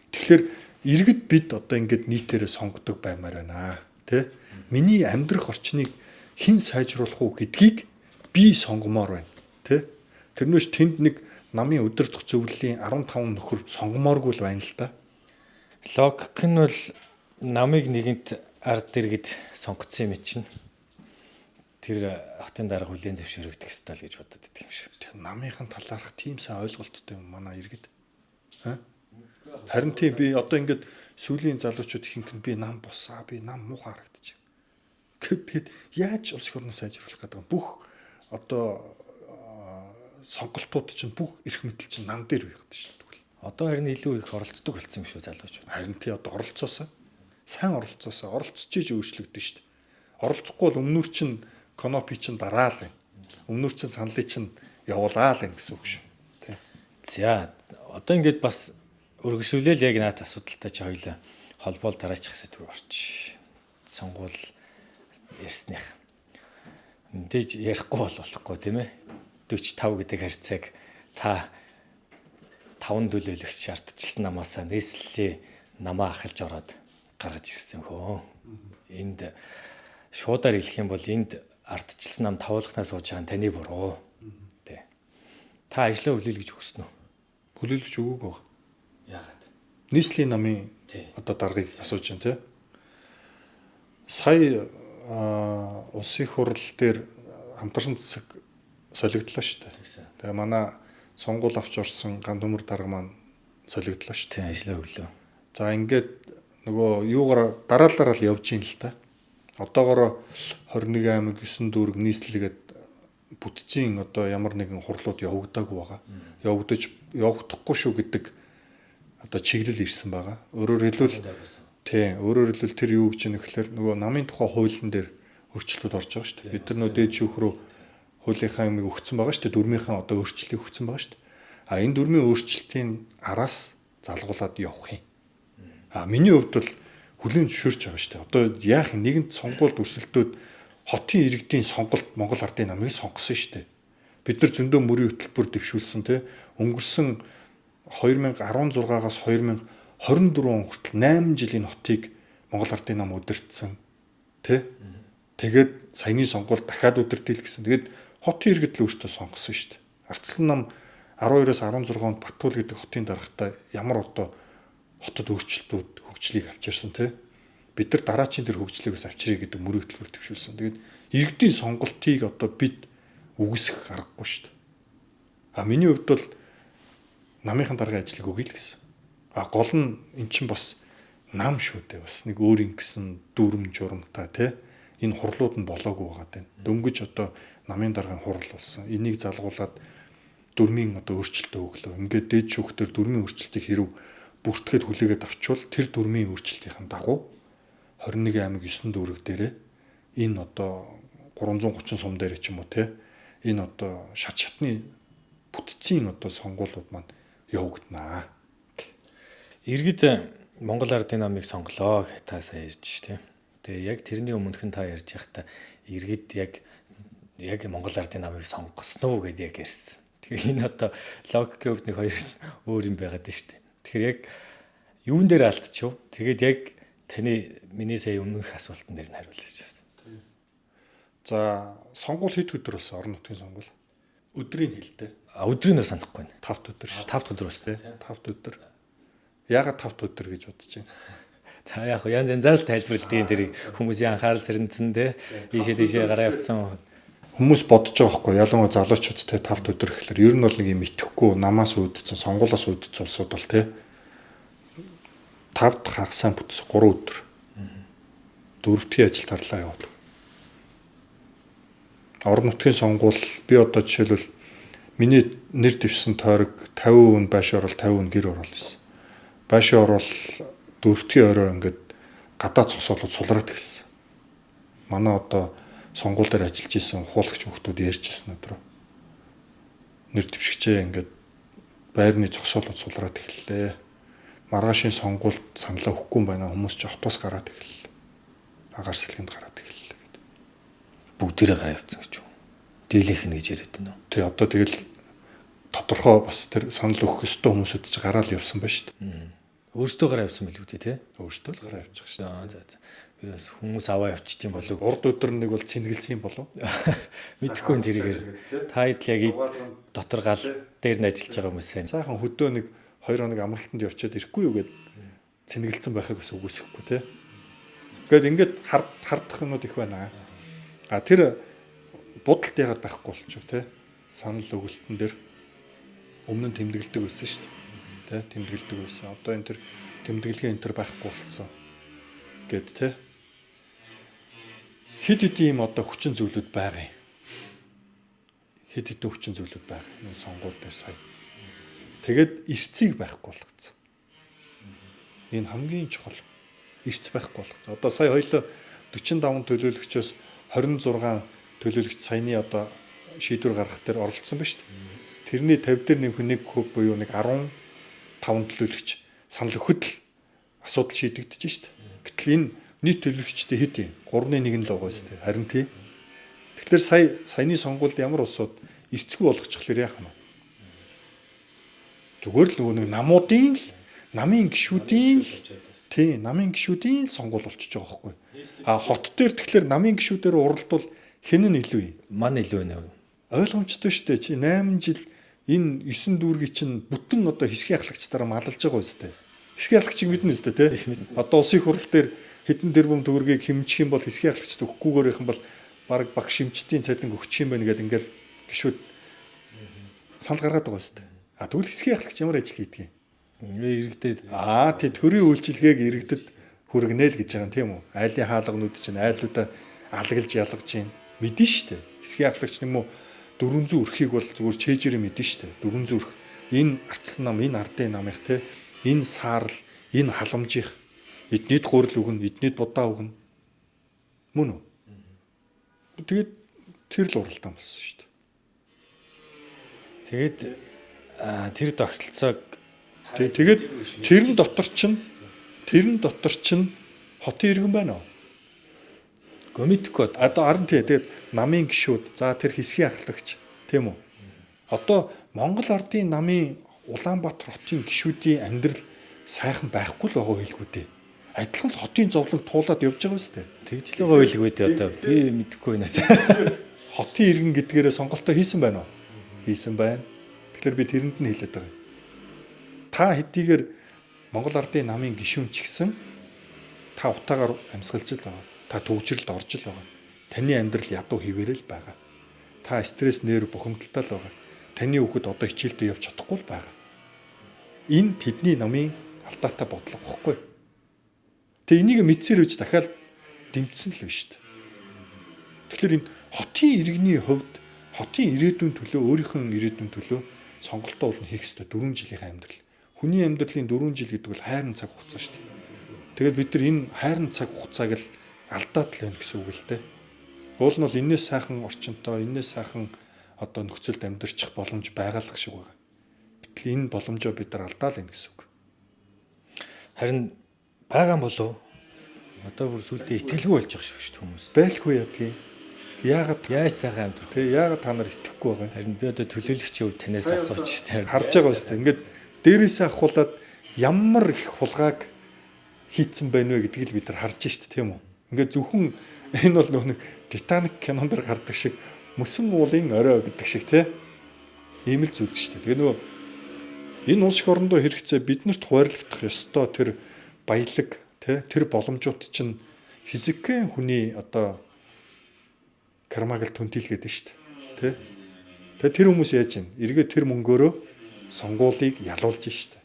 Тэгэхээр иргэд бид одоо ингээд нийтээрээ сонгодог баймаар байна. Тэ? Миний амьдрах орчныг хэн сайжруулах уу гэдгийг би сонгомоор байна. Тэ? Тэрнээс тэнд нэг намын удирдах зөвлөлийн 15 нөхөр сонгомооргүй л байна л да. Логик нь бол намыг нэгэнт ард иргэд сонгоцсон юм чинь тэр хотын дарга хүлээн зөвшөөрөгдөх ёстой л гэж бодод байдаг юм шиг. Тэр намынхын талаарх тийм сайн ойлголттой юм манай иргэд. Харин тийм би одоо ингээд сүүлийн залуучууд ихэнх нь би нам босаа, би нам муухай харагдчих. Гэхэд яаж улс их орноо сайжруулах гэдэг юм. Бүх одоо сонголтууд чинь бүх эрх мэдэл чинь нам дээр байх гэдэг шүү дээ. Одоо харин илүү их оролцдог болсон юм шүү залуучууд. Харин тий одоо оролцоосоо сайн оролцоосоо оролцож иж өөрчлөгдөн шүү дээ. Оролцохгүй бол өмнөр чинь конопи чинь дараа л юм. Өмнөр чинь саналыг чинь явуулаа л юм гэсэн үг шүү. Тий. За одоо ингээд бас өргөжлүүлээл яг наат асуудалтай чи хоёлаа холбоол дараачих хэсэг рүү орч. Сонгуул ярьсных. Мэдээж ярихгүй бол болохгүй тийм ээ. 45 гэдэг харьцааг та 5 төлөөлөгч ардчилсан намаасаа нийслэлийн намаа ахалж ороод гаргаж ирсэн хөө. Энд шуудаар хэлэх юм бол энд ардчилсан нам тавуулхнаа сууж байгаа нь таны буруу. Тэ. Та ажлаа хүлээлгэж өгсөн үү? Хүлээлгэж өгөөгүй. Яагаад? Нийслэлийн намын одоо даргаыг асууж байна тий. Сая улсын их хурал дээр хамтарсан засаг солигдлоо шүү дээ. Тэгээ манай сонгуул авч орсон ган төмөр дарга маань солигдлоо шүү дээ. Тий, ажлаа өглөө. За ингээд нөгөө юугаар дараалал л явж ийн л та. Одоогоор 21 аймаг 9 дүүрэг нийслэлгээд бүтцийн одоо ямар нэгэн хурлууд явагдаагүй байгаа. Явагдахгүй шүү гэдэг одоо чиглэл ирсэн байгаа. Өөрөөр хэлбэл тий, өөрөөр хэлбэл тэр юу гэж юм гэхээр нөгөө намын тухай хуулийн дээр өөрчлөлтүүд орж байгаа шүү дээ. Бид нар нөө дээд шүүх рүү хуулийнхаа юмыг өгсөн байгаа шүү дээ. Дүрмийнхаа одоо өөрчлөлтийг өгсөн байгаа шүү дээ. А энэ дүрмийн өөрчлөлтийн араас залгуулад явах юм. А миний хувьд бол хүлээн зөвшөөрч байгаа шүү дээ. Одоо яах юм нэгэнт сонгуульд өрсөлдөөд хотын иргэдийн сонголт Монгол Ардын намыг сонгосон шүү дээ. Бид нар зөндөө мөрийн хөтөлбөр дэвшүүлсэн тий. Өнгөрсөн 2016-аас 2024 он хүртэл 8 жилийн хотыг Монгол Ардын нам удирдсан тий. Тэгээд саяны сонгуульд дахиад удирдъя гэсэн. Тэгээд хотын иргэд л өөртөө сонгосон шүү дээ. Ардсан нам 12-оос 16 онд Батүл гэдэг хотын даргатай ямар одоо хотод өөрчлөлтүүд хөгжлийг авчирсан тий. Бид нар дараачийн тэр хөгжлийг бас авчиръя гэдэг мөрийн хөтөлбөр төвшүүлсэн. Тэгээд иргэдийн сонголтыг одоо бид үгүйсгэх аргагүй шүү дээ. А миний хувьд бол намынхан даргын ажлыг өгье л гэсэн. А гол нь эн чинь бас нам шүү дээ. Бас нэг өөр ингэсэн дүрм журамтай тий. Энэ хурлууд нь болоогүй байгаа даа. Дөнгөж одоо намын даргын хурал болсон. Энийг залгуулад дүрмийн одоо өөрчлөлтөө өглөө. Ингээд дээд шүүхтэр дүрмийн өөрчлөлтийг хэрв бүртгэхэд хүлээгээд авчвал тэр дүрмийн өөрчлөлтийн дагуу 21 аймаг 9 дүүрэг дээрээ энэ одоо 330 сум дээр ч юм уу те энэ одоо шат шатны бүтцийн одоо сонгуулиуд маань явагдана. Иргэд Монгол Ардын намыг сонголоо та сая ярьж ш тэ. Тэгээ яг тэрний өмнөхөн та ярьж байхдаа иргэд яг Монгол Ардын намыг сонгосон уу гэдээ яг ярьсан. Тэгэхээр энэ одоо логикийн хувьд нэг хоёр өөр юм байгаад байна шүү дээ. Тэгэхээр яг юун дээр алдчихв? Тэгээд яг таны миний сая өмнөх асуултан дээр нь хариулж байна. За сонгуул хэд өдөр болсон орон нутгийн сонгуул? Өдрийг хэлдэ. А өдрийг нь санахгүй байна. 5 өдөр шүү. 5 өдөр болсон. 5 өдөр. Яагаад 5 өдөр гэж бодож байна? За яг янз янзаар л тайлбарладгийн тэрийг хүмүүсийн анхаарал сэрэнцэн те ийшээ тийшээ гараа явцсан хүмүүс бодож байгаа байхгүй ялангуяа залуучууд те 5 өдөр гэхэлэр ер нь бол нэг юм итгэхгүй намаас үүдсэн сонгуулаас үүдсэн улсууд бол те 5 дахь хагасаа бүтсэн 3 өдөр. Дөрөвдгийн ажил тарлаа явуулав. Орон нутгийн сонгуул би одоо жишээлбэл миний нэр дэвшсэн тойрог 50% нь байшин орол 50% нь гэр орол байсан. Байшин орол дөрөвдгийн орой ингээд гадаа зогсоолоод сулраад эхэлсэн. Манай одоо сонгуул дээр ажиллаж исэн ухуулагч хүүхдүүд ярьж ирсэн над руу. Нэр дэвшигчээ ингээд байрны зогсоолууд сулраад эхэллээ. Маргаашийн сонгуульд саналаа өгөхгүй юм байна. Хүмүүс ч хотоос гараад эхэллээ. Агаар сэлгэнд гараад эхэллээ гэдэг. Бүгдээрээ гараа явцсан гэж үү? Дийлэнх нь гэж яриад байна уу? Тий, одоо тэгэл тодорхой бас тэр санал өгөх ёстой хүмүүсүүд ч гараал явсан ба шүү дээ. Өөрсдөө гараа явсан билүү дээ, тий? Өөрсдөө л гараа явчих шүү дээ. За за. Би бас хүмүүс аваа явчихсан болов. Урд өдөр нэг бол цэнгэлсэн болов. Мэдхгүй энэ тэрийгээр. Та хэд л яг дотор гал дээр нь ажиллаж байгаа хүмүүс сайн. Сайхан хөдөө нэг 2 хоног амралтанд явчиад ирэхгүй юу гэд цэнгэлсэн байхыг бас үгүйсэхгүй тий. Ингээд ингээд хардах юмнууд их байна. А тэр будалт яагаад байхгүй болчих вэ тий? Санал өгөлтөн дээр өмнө нь тэмдэглэдэг байсан шүү дээ. Тэ тэмдэглэдэг байсан. Одоо энэ төр тэмдэглэгээ энэ төр байхгүй болцсон гэд тэ. Хэд хэдэн юм одоо хүчин зүйлүүд байгаа юм. Хэд хэдэн хүчин зүйлүүд байгаа. Энэ сонгуул дээр сая. Тэгээд эрцийг байхгүй болгоцсон. Энэ хамгийн чухал эрц байхгүй болгоцсон. Одоо сая хоёлоо 45 төлөөлөгчөөс 26 төлөөлөгч саяны одоо шийдвэр гаргах дээр оролцсон ба шүү дээ. Тэрний 50 дээр нэмэх 1% буюу нэг 15 төлөөлөгч санал өгөхөд л асуудал шийдэгдэж шүү дээ. Гэтэл энэ нийт төлөөлөгчтэй хэд юм? 3-1 нь л байгаа шүү дээ. Харин тий. Тэгэхээр сая саяны сонгуульд ямар улсууд эрцгүй болгочихлоор яах юм бэ? Зүгээр л нөгөө нэг намуудын л намын гишүүдийн л тий намын гишүүдийн л сонгуул болчихж байгаа байхгүй. А хот дээр тэгэхээр намын гишүүдээр уралдвал хэн нь илүү юм? Ман илүү байна уу? Ойлгомжтой шүү дээ. Чи 8 жил энэ 9 дүүргийг чинь бүтэн одоо хэсгийн ахлагчдаараа малалж байгаа үстэй. Хэсгийн ахлагчийг мэднэ үстэй тий. Одоо улсын хурал дээр хэдэн тэрбум төгрөгийг хэмжих юм бол хэсгийн ахлагчд өгөхгүйгээр их юм бол баг баг шимчдийн цалин өгчих юм байна гэл ингээл гişүүд санал гаргаад байгаа үстэй. А тэгвэл хэсгийн ахлагч ямар ажил хийдэг юм? Иргэдэд аа тий төрийн үйлчилгээг иргэдэд хүргэнэ л гэж байгаа юм тийм үү? Айлын хаалганууд чинь айлуудаа алаглж ялгаж чинь мэдэн штэ. Хэсгийн ахлагч нэм үү 400 өрхийг бол зүгээр чэйжэрээ мэдэн штэ. 400 өрх. Энэ арцсан нам, энэ ардын намынх те энэ саарл, энэ халамжих эднийд гурил өгнө, эднийд будаа өгнө. Мөн үү? Тэгээд тэр л уралдаан болсон шүү дээ. Тэгээд тэр тогтолцоог тэгээд тэрэн дотор чинь хотын иргэн байна уу? Гомитко одоо харин тий тэгээд намын гишүүд за тэр хэсгийн ахлагч тийм үү? Одоо Монгол ардын намын Улаанбаатар хотын гишүүдийн амьдрал сайхан байхгүй л байгаа хэлгүй дээ. Адилхан л хотын зовлон туулаад явж байгаа биз дээ. Тэгж л байгаа хэлгүй дээ одоо би мэдэхгүй байна. Хотын иргэн гэдгээрээ сонголтоо хийсэн байна уу? Хийсэн байна. Тэгэхээр би тэрэнд нь хэлээд байгаа юм. Та хэдийгээр Монгол ардын намын гишүүн ч гэсэн та утаагаар амьсгалж л байгаа. Та төгжрэлд орж л байгаа. Таны амьдрал ядуу хэвээрэл байгаа. Та стресс нэр бухимдалтай л байгаа. Таны хүүхэд одоо хичээлдээ явж чадахгүй л байгаа. Энэ тэдний намын алдаатай бодлого гэхгүй. Тэгээ энийг мэдсээр үж дахиад дэмжсэн л биш үү. Тэгэхээр энэ хотын иргэний хувьд хотын ирээдүйн төлөө өөрийнхөө ирээдүйн төлөө сонголтоо бол хийх ёстой 4 жилийн амьдрал. Хүний амьдралын 4 жил гэдэг бол хайрын цаг хугацаа шүү дээ. Тэгээд бид нар энэ хайрын цаг хугацааг л алдаад л байна гэсэн үг л дээ. Уул нь бол энээс сайхан орчинтой, энээс сайхан одоо нөхцөлд амьдарчих боломж байгаа л шиг байгаа. Гэтэл энэ боломжоо бид нар алдаа л байна гэсэн үг. Харин байгаа юм болов одоо бүр сүултээ итгэлгүй болж байгаа шүү дээ хүмүүс. Байлгүй ядгийн. Яагаад яаж сайхан амьдрах вэ? Яагаад та нар итгэхгүй байгаа юм? Харин би одоо төлөөлөгчийн хувьд танаас асууч тань. Харж байгаа биз дээ. Ингээд дээрээсээ ахуулаад ямар их хулгайг хийцэн байна вэ гэдгийг л бид нар харж шít тийм үү? Ингээд зөвхөн энэ бол нөгөө нэг Титаник кинон дэр гардаг шиг мөсөн уулын орой гэдэг шиг тий. Ийм л зүйл шүү дээ. Тэгээ нөгөө энэ улс их орондоо хэрэгцээ биднэрт хуваарлагдах ёстой тэр баялаг тий тэр боломжууд чинь физикийн хүний одоо кармаг л түнтийлгээд нь шүү дээ. Тэ? Тэгээ тэр хүмүүс яаж юм? Эргээ тэр мөнгөөрөө сонгуулийг ялуулж шүү дээ.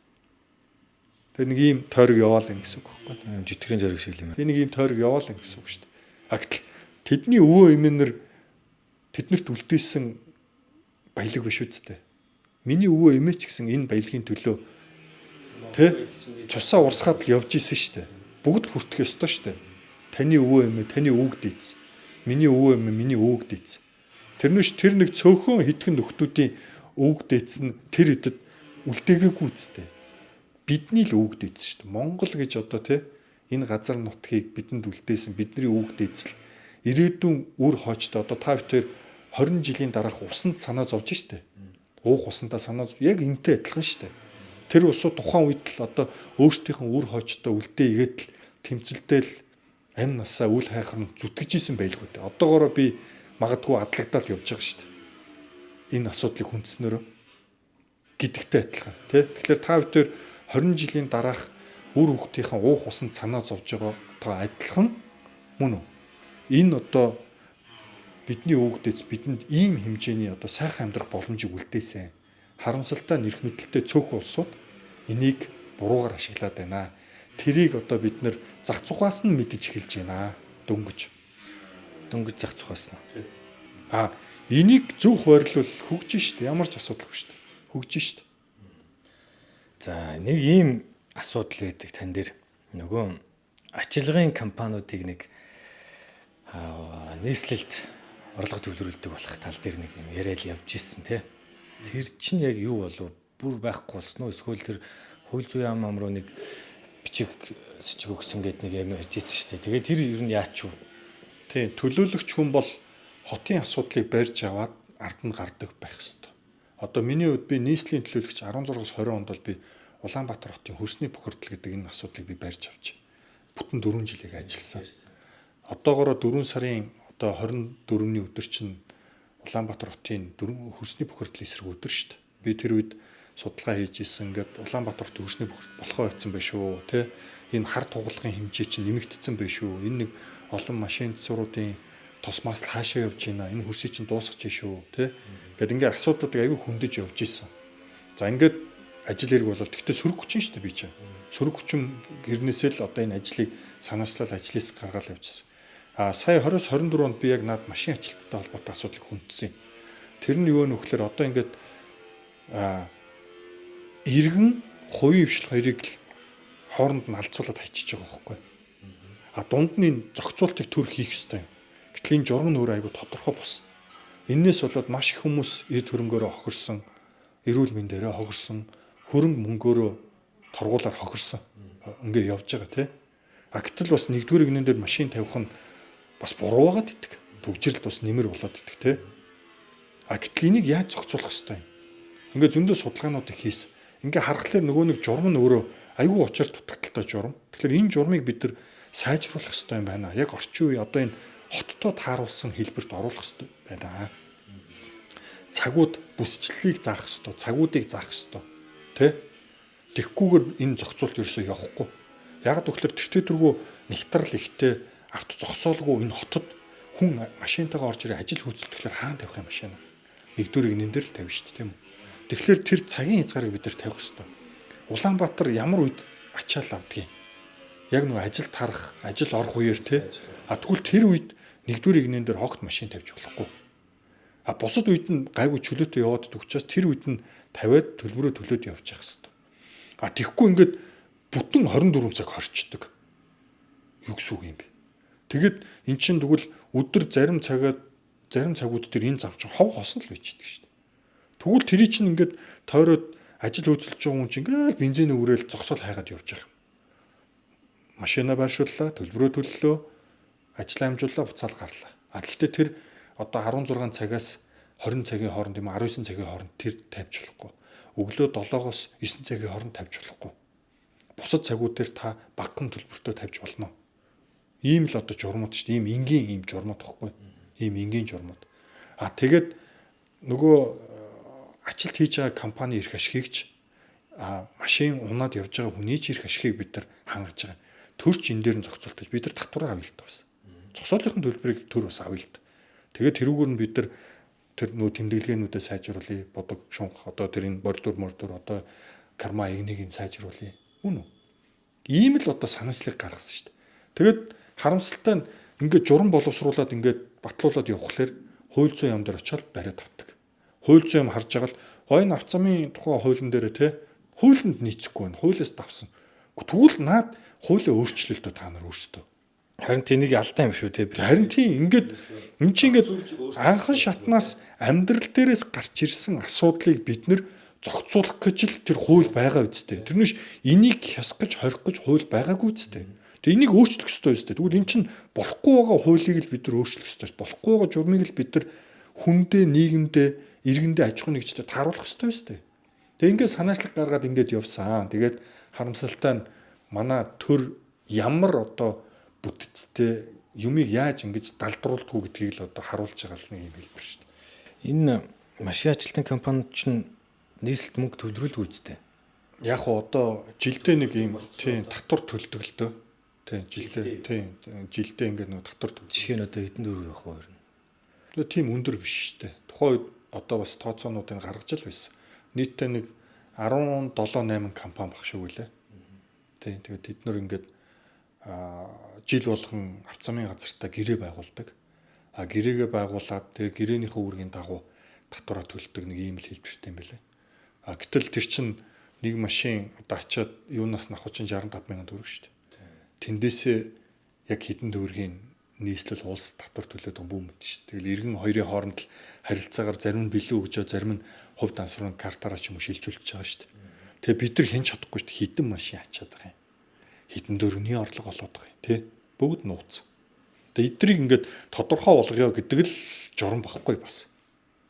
Тэгээ нэг ийм тойрог яваал юм гэсэн үг байхгүй. Житгэрийн тойрог шиг юм. Тэгээ нэг ийм тойрог яваал юм гэсэн үг шүү дээ. А гэтэл тэдний өвөө эмээнэр тэднэрт үлдээсэн баялаг биш үсттэй. Миний өвөө эмээ ч гэсэн энэ баялагын төлөө тэ цусаа урсгаад л явж исэн шүү дээ. Бүгд хүртэх ёстой шүү дээ. Таны өвөө эмээ, таны өвөг дийц. Миний өвөө эмээ, миний өвөг дийц. Тэрнээш тэр нэг цөөхөн хитгэн нөхдүүдийн өвөг дийц нь тэр хэдэд үлдээгээгүй үсттэй. Бидний л өвөг дээдс шүү дээ. Монгол гэж одоо тий энэ газар нутгийг бидэнд үлдээсэн бидний өвөг дээдс л ирээдүйн үр хоочтой одоо та битээр 20 жилийн дараах усанд санаа зовж штэ. Уух усандаа санаа яг энтэй адилхан штэ. Тэр усууд тухайн үед л одоо өөрсдийнх нь үр хоочтой үлдээ игээд л тэмцэлдэл амь насаа үл хайхар нь зүтгэж исэн байлгүй дээ. Одоогоороо би магадгүй адлагдаад явж байгаа штэ. Энэ асуудлыг хүндснөөрөө гэдэгтэй адилхан тий. Тэгэхээр та битээр 20 жилийн дараах үр хүүхдийнхээ уух усанд санаа зовж байгаатай адилхан мөн үү? Энэ одоо бидний өвөгдөөс бидэнд ийм хэмжээний одоо сайхан амьдрах боломжийг үлдээсэн. Харамсалтай нь эрх мэдэлтэй цөөхөн улсууд энийг буруугаар ашиглаад байна. Тэрийг одоо бид нэр зах зухаас нь мэдэж эхэлж байна. Дөнгөж. Дөнгөж зах зухаас нь. А энийг зөв хуваарлвал хөгжин шүү дээ. Ямар ч асуудалгүй шүү дээ. Хөгжин шүү дээ. За нэг ийм асуудал байдаг тань дээр нөгөө ачилгын компаниудыг нэг нийслэлд орлого төвлөрүүлдэг болох тал дээр нэг юм яриад явж исэн тий. Тэр чинь яг юу болов? Бүр байхгүй болсон уу? Эсвэл тэр хууль зүйн яам ам руу нэг бичиг сэжиг өгсөн гэд нэг юм ярьж исэн шүү дээ. Тэгээ тэр ер нь яач юу? Тий, төлөөлөгч хүн бол хотын асуудлыг барьж аваад ард нь гардаг байх ёстой. Одоо миний хувьд би нийслэлийн төлөөлөгч 16-аас 20 онд бол би Улаанбаатар хотын хөрсний бохирдол гэдэг энэ асуудлыг би барьж авч бүтэн 4 жилийг ажилласан. Одоогоороо 4 сарын одоо 24-ний өдөр чинь Улаанбаатар хотын хөрсний бохирдол эсрэг өдөр шүү дээ. Би тэр үед судалгаа хийж исэн. Ингээд Улаанбаатар хотын хөрсний бохирдол болохоо байцсан байх шүү, тэ. Энэ хар тугалгын хэмжээ чинь нэмэгдсэн байх шүү. Энэ нэг олон машин засваруудын тосмаас л хаашаа явж байна. Энэ хөрсийг чинь дуусгаж шүү, тэ. Гэт ингээ асуудлуудыг аягүй хөндөж явж исэн. За ингээд ажил хэрэг болол тэгтээ сөрөг хүчин шүү дээ би чинь. Сөрөг хүчин гэрнээсээ л одоо энэ ажлыг санаачлал ажлаас гаргаал явжсэн. А сая 20-24 онд би яг над машин ажилттай холбоотой асуудлыг хүндсэн. Тэр нь юу вэ гэхээр одоо ингээд иргэн хувийн хвшил хоёрыг л хооронд нь алцуулаад хайчиж байгаа байхгүй. А дунд нь энэ зохицуултыг төр хийх ёстой юм. Гэтэл энэ журам нь өөр айгу тодорхой бос. Эннээс болоод маш их хүмүүс эд хөрөнгөөрөө хохирсон, эрүүл мэндээрээ хохирсон, хөрөнгө мөнгөөрөө торгуулаар хохирсон. Ингээ явж байгаа тий. А гэтэл бас нэгдүгээр нэгэн дээр машин тавих нь бас буруу байгаад идэг. Түгжрэлт бас нэмэр болоод идэг тий. А гэтэл энийг яаж зохицуулах ёстой юм? Ингээ зөндөө судалгаануудыг хийсэн. Ингээ харахаар нөгөө нэг журам нь өөрөө айгүй учир дутагдaltaй журам. Тэгэхээр энэ журмыг бид нар сайжруулах ёстой юм байна. Яг орчин үе одоо энэ хоттой тааруулсан хэлбэрт оруулах ёстой байна. Цагууд бүсчлэлийг заах ёстой, цагуудыг заах ёстой. Тэ? Тэгхгүйгээр энэ зохицуулт ерөөсөө явахгүй. Яг гэвэл тэртээ тэргүй нэгтрал ихтэй авто зогсоолгүй энэ хотод хүн машинтайгаа орж ирээ ажил хөөцөлтөөр хаана тавих юм машин. Нэгдүгээр нэгэн дээр л тавина шүү дээ, тийм үү? Тэгэхээр тэр цагийн хязгаарыг бид нар тавих ёстой. Улаанбаатар ямар үед ачаал авдгийг. Яг нэг ажил тарах, ажил орох үеэр те. А тэгвэл тэр үед нэгдүгээр игнэн дээр хогт машин тавьж болохгүй. А бусад үед нь гайгүй чөлөөтэй яваад идэх учраас тэр үед нь тавиад төлбөрөө төлөөд явж явах хэвээр. А тэгэхгүй ингээд бүтэн 24 цаг хорчдөг. Юу гэсэн үг юм бэ? Тэгэд эн чинь тэгвэл өдөр зарим цагаад зарим цагууд дээр энэ зам чинь хов хосон л байж идэг шүү дээ. Тэгвэл тэрий чинь ингээд тойроод ажил хөөцөлж байгаа хүн чинь ингээл бензин өрөөл зогсоол хайгаад явж байгаа юм. Машина байршууллаа, төлбөрөө төллөө, ажлаа амжууллаа, буцаал гарлаа. А гэхдээ тэр одоо 16 цагаас 20 цагийн хооронд юм 19 цагийн хооронд тэр тавьж болохгүй. Өглөө 7-оос 9 цагийн хооронд тавьж болохгүй. Бусад цагууд дээр та багахан төлбөртөө тавьж болно. Ийм л одоо журмууд шүү дээ. Ийм энгийн ийм журмууд тахгүй. Ийм энгийн журмууд. А тэгээд нөгөө ажилт хийж байгаа компани эрх ашигч а машин унаад явж байгаа хүний ч эрх ашигыг бид нар хангаж байгаа. Төрч энэ дээр нь зохицуулт бид нар татвараа авъя л та бас. Зогсоолынхын төлбөрийг төр бас авъя л та. Тэгээд тэрүүгээр нь бид нар тэр нөө тэмдэглэгээнүүдээ сайжруулъя. Бодог шунх одоо тэр энэ бордур мордур одоо карма игнийг нь сайжруулъя. Үн үү? Ийм л одоо санаачлаг гаргасан шүү дээ. Тэгээд харамсалтай нь ингээд журам боловсруулад ингээд батлуулаад явхлаэр хууль зүйн яам дээр очиод бариад авдаг. Хууль зүйн яам харж байгаа л энэ авцамын тухай хуулийн дээр те хуулинд нийцэхгүй байна. Хуулиас давсан. Тэгвэл наад хуулиа өөрчлөлтөө та нар өөрсдөө. Харин тэнийг алдаа юм шүү те. Харин тийм ингээд эн чинь ингээд анхан шатнаас амьдрал дээрээс гарч ирсэн асуудлыг бид нэр зохицуулах гэж л тэр хууль байгаа үсттэй. Тэрнээс энийг хясах гэж хорих гэж хууль байгаагүй үсттэй. Тэгээ энийг өөрчлөх ёстой үсттэй. Тэгвэл эн чинь болохгүй байгаа хуулийг л бид нар өөрчлөх ёстой. Болохгүй байгаа журмыг л бид нар хүндээ, нийгэмдээ, иргэндээ, аж ахуйн нэгжтэд тааруулах ёстой үсттэй. Тэгээ ингээд санаачлаг гаргаад ингээд явсан. Тэгээд харамсалтай нь манай төр ямар одоо бүтцтэй юмыг яаж ингэж далдруулдгүү гэдгийг л одоо харуулж байгаа л нэг юм хэлбэр шүү дээ. Энэ машин ажилтны компаниуд чинь нийслэлд мөнгө төвлөрүүлдэг үсттэй. Яг уу одоо жилдээ нэг юм тийм татвар төлдөг л дөө. Тийм жилдээ тийм жилдээ ингээд нэг татвар төлдөг. Жишээ нь одоо хэдэн төгрөг явах вэ? Тэгээ тийм өндөр биш шүү дээ. Тухайн үед одоо бас тооцоонуудыг гаргаж л байсан. Нийтдээ нэг 17 8 компани баг шиг үлээ. Тийм тэгээд тэд нар ингээд жил болгон авц замын газартаа гэрээ байгуулдаг. А гэрээгээ байгуулад тэгээ гэрээнийхээ үүргийн дагуу татвараа төлдөг нэг ийм л хэлбэртэй юм байлээ. А гэтэл тэр чин нэг машин одоо ачаад юунаас нахуу чин 65 мянган төгрөг шүү дээ. Тэндээсээ яг хэдэн төгрөгийн нийслэл улс татвар төлөөд байгаа бүү мэд шүү. Тэгэл иргэн хоёрын хооронд л харилцаагаар зарим нь билүү өгч зарим нь хувь дансрын картаараа ч юм уу шилжүүлж байгаа шүү дээ. Тэгээ бид нар хэн чадахгүй шүү дээ. Хэдэн машин ачаад байгаа юм. Хэдэн төгрөгийн орлого олоод байгаа юм тий. Бүгд нууц. Тэгээ эдрийг ингээд тодорхой болгоё гэдэг л журам багхгүй бас.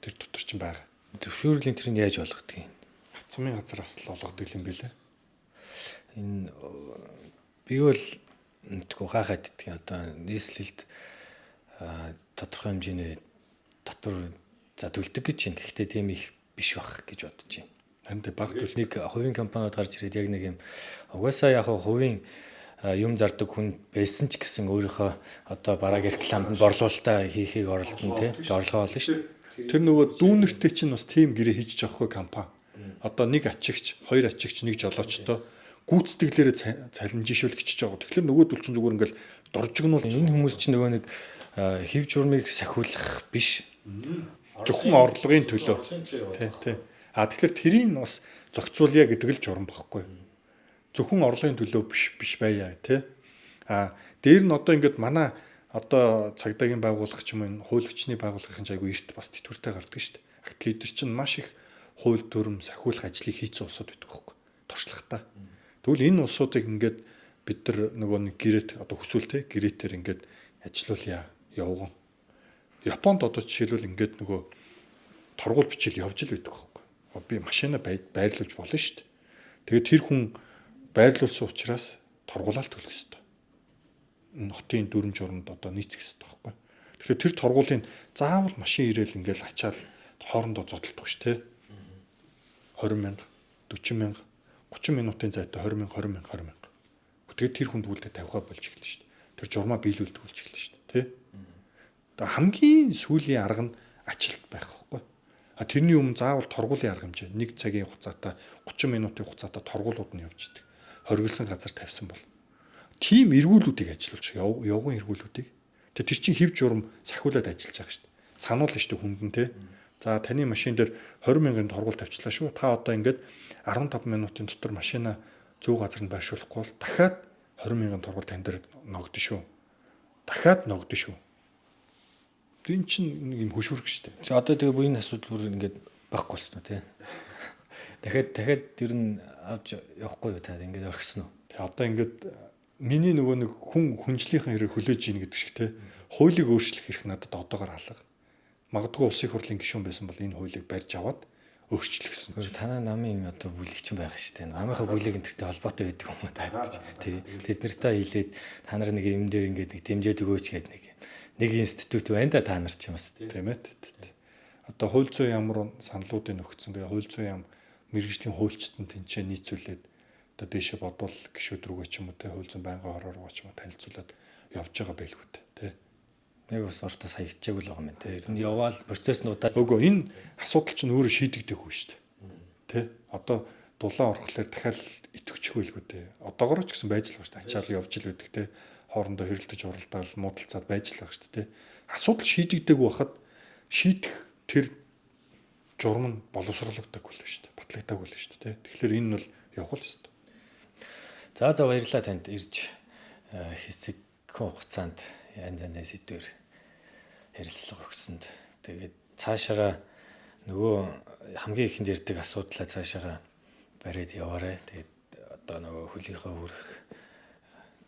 Тэр дотор чинь байгаа. Зөвшөөрлийн тэрийг яаж олгодог юм? Авц замын газараас л олгодог юм билээ. Энэ би бол мэдгүй гайхаад идэх. Одоо нийслэлд тодорхой хэмжээний татвар за төлдөг гэж байна. Гэхдээ тийм их биш байх гэж бодож байна. Харин тэг баг төл нэг хувийн компаниуд гарч ирээд яг нэг юм угаасаа яг хувийн юм зардаг хүн байсан ч гэсэн өөрийнхөө одоо бараг рекламд нь борлуулалтаа хийхийг оролдоно тий. Орлогоо олно шүү дээ. Тэр нөгөө дүүнертэй чинь бас тийм гэрээ хийж авахгүй компани. Одоо нэг ачигч, хоёр ачигч, нэг жолоочтой гүйцэтгэлээрээ цалинжишүүл гिचж байгаа. Тэгэхээр нөгөөдөл чинь зүгээр ингээл доржигнуул. Энэ хүмүүс чинь нөгөө нэг хэв журмыг сахиулах биш. Зөвхөн орлогын төлөө. Тий, тий. А тэгэхээр тэрийг бас зохицуулъя гэдэг л журам багхгүй. Зөвхөн орлогын төлөө биш байя тий. А дээр нь одоо ингээд манай одоо цагдаагийн байгууллага ч юм уу энэ хууль хүчний байгууллагын ч айгүй эрт бас тэтгэвртэй гардаг шүү дээ. Акт лидер чинь маш их хууль дүрм сахиулах ажлыг хийцэн улсууд байдаг хөөхгүй. Туршлагатай. Тэгвэл энэ улсуудыг ингээд бид нар нөгөө нэг гэрэт одоо хүсвэл те гэрээтэр ингээд ажилуулъя явган. Японд одоо жишээлбэл ингээд нөгөө торгуул бичил явж л байдаг хөөхгүй. Би машина байрлуулж болно шүү дээ. Тэгээд тэр хүн байрлуулсан учраас торгуулаад төлөх ёстой. Энэ хотын дүрм журманд одоо нийцэх ёстой байхгүй. Тэгэхээр тэр торгуулийн заавал машин ирээл ингээл ачаал хоорондоо зодтолдох ш тэ. 20 мянга, 40 мянга, 30 минутын зайтай 20 мянга, 20 мянга, 20 мянга. Тэгээд тэр хүн түүлдэ тавихаа болж эхэлнэ шүү дээ. Тэр журмаа биелүүлдэг болж эхэлнэ шүү дээ, тэ. Одоо хамгийн сүүлийн арга нь ачлалт байх байхгүй. А тэрний өмнө заавал торгуулийн арга хэмжээ 1 цагийн хугацаатай 30 минутын хугацаатай торгуулууд нь явж идэг. Хоригдсан газар тавьсан бол тийм эргүүлүүдийг ажилуулж явган эргүүлүүдийг. Тэгээ тэр чинь хэв журам сахиулаад ажиллаж байгаа шүү дээ. Сануулна шүү дээ хүнд нь те. За таны машин дээр 20 мянган торгуул тавьчлаа шүү. Та одоо ингээд 15 минутын дотор машина зөв газар нь байршуулахгүй бол дахиад 20 мянган торгуул тань дээр ногдно шүү. Дахиад ногдно шүү. Энэ чинь нэг юм хөшүүрэг шүү дээ. За одоо тэгээ буян асуудал бүр ингээд байхгүй болсон уу те. Дахиад тэр нь авч явахгүй юу та ингээд орхисон уу? Тэгээ одоо ингээд миний нөгөө нэг хүн хүнжлийнхэн хэрэг хүлээж ийн гэдэг шиг те. Хуулийг өөрчлөх эрх надад одоогор алга. Магадгүй улсын хурлын гишүүн байсан бол энэ хуулийг барьж аваад өөрчлөх гэсэн. Танай намын одоо бүлэгчин байгаа шүү дээ. Намынхаа бүлэг энэ тэртэй холбоотой байдаг юм уу та гэж. Тий. Тэд нартай хэлээд та нар нэг юм дээр ингээд нэг дэмжиж өгөөч гэдэг нэг институт байна да та нар ч юм бас. Тийм ээ. Одоо хууль зүйн яам руу саналуудыг өгсөн. Тэгээ хууль зүйн яам мэргэжлийн хуульчид нь тэнцээ нийцүүлээд одоо дээшээ бодвол гишүүд рүүгээ ч юм уу те хууль зүйн байнгын хороо руугаа ч юм уу танилцуулаад явж байгаа байлгүй те. Нэг бас уртаас хаягдчихаг л байгаа юм те. Ер нь яваал процесс нь удаа. Үгүй энэ асуудал чинь өөрөө шийдэгдээгүй шүү дээ. Тэ? Одоо дулаан орохлоор дахиад итгэвчих байлгүй те. Одоогоор ч гэсэн байж л байгаа шүү дээ. Ачаал явж л байдаг те. Хоорондоо хэрэлдэж уралдаал муудалцаад байж л байгаа шүү дээ. Асуудал шийдэгдээгүй байхад шийдэх тэр журам нь боловсруулагдаагүй л шүү дээ. Батлагдаагүй л шүү дээ. Тэгэхээр энэ нь бол явах л ёстой. За баярлалаа танд ирж хэсэгхэн хугацаанд янз янзын сэдвээр ярилцлага өгсөнд. Тэгээд цаашаага Нөгөө хамгийн ихэнд ярьдаг асуудлаа цаашаага бариад яваарай. Тэгээд одоо нөгөө хөлийнхөө хүрэх,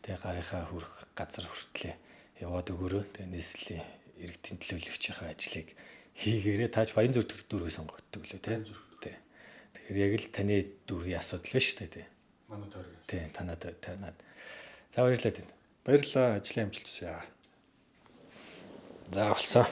тэгээ гарынхаа хүрэх газар хүртлээ яваад өгөөрэй. Тэгээ нийслэлийн иргэдийн төлөөлөгчийнхээ ажлыг хийгээрэй. Тааж Баян зүрх дүүргээ сонгогддог лөө, тий. Тий. Тэгэхээр яг л таны дүүргийн асуудал биш үү, тий. Манай тойрог. Тий, танад танад. За, баярлалаа танд. Баярлалаа. Ажлын амжилт хүсье. За, болсон.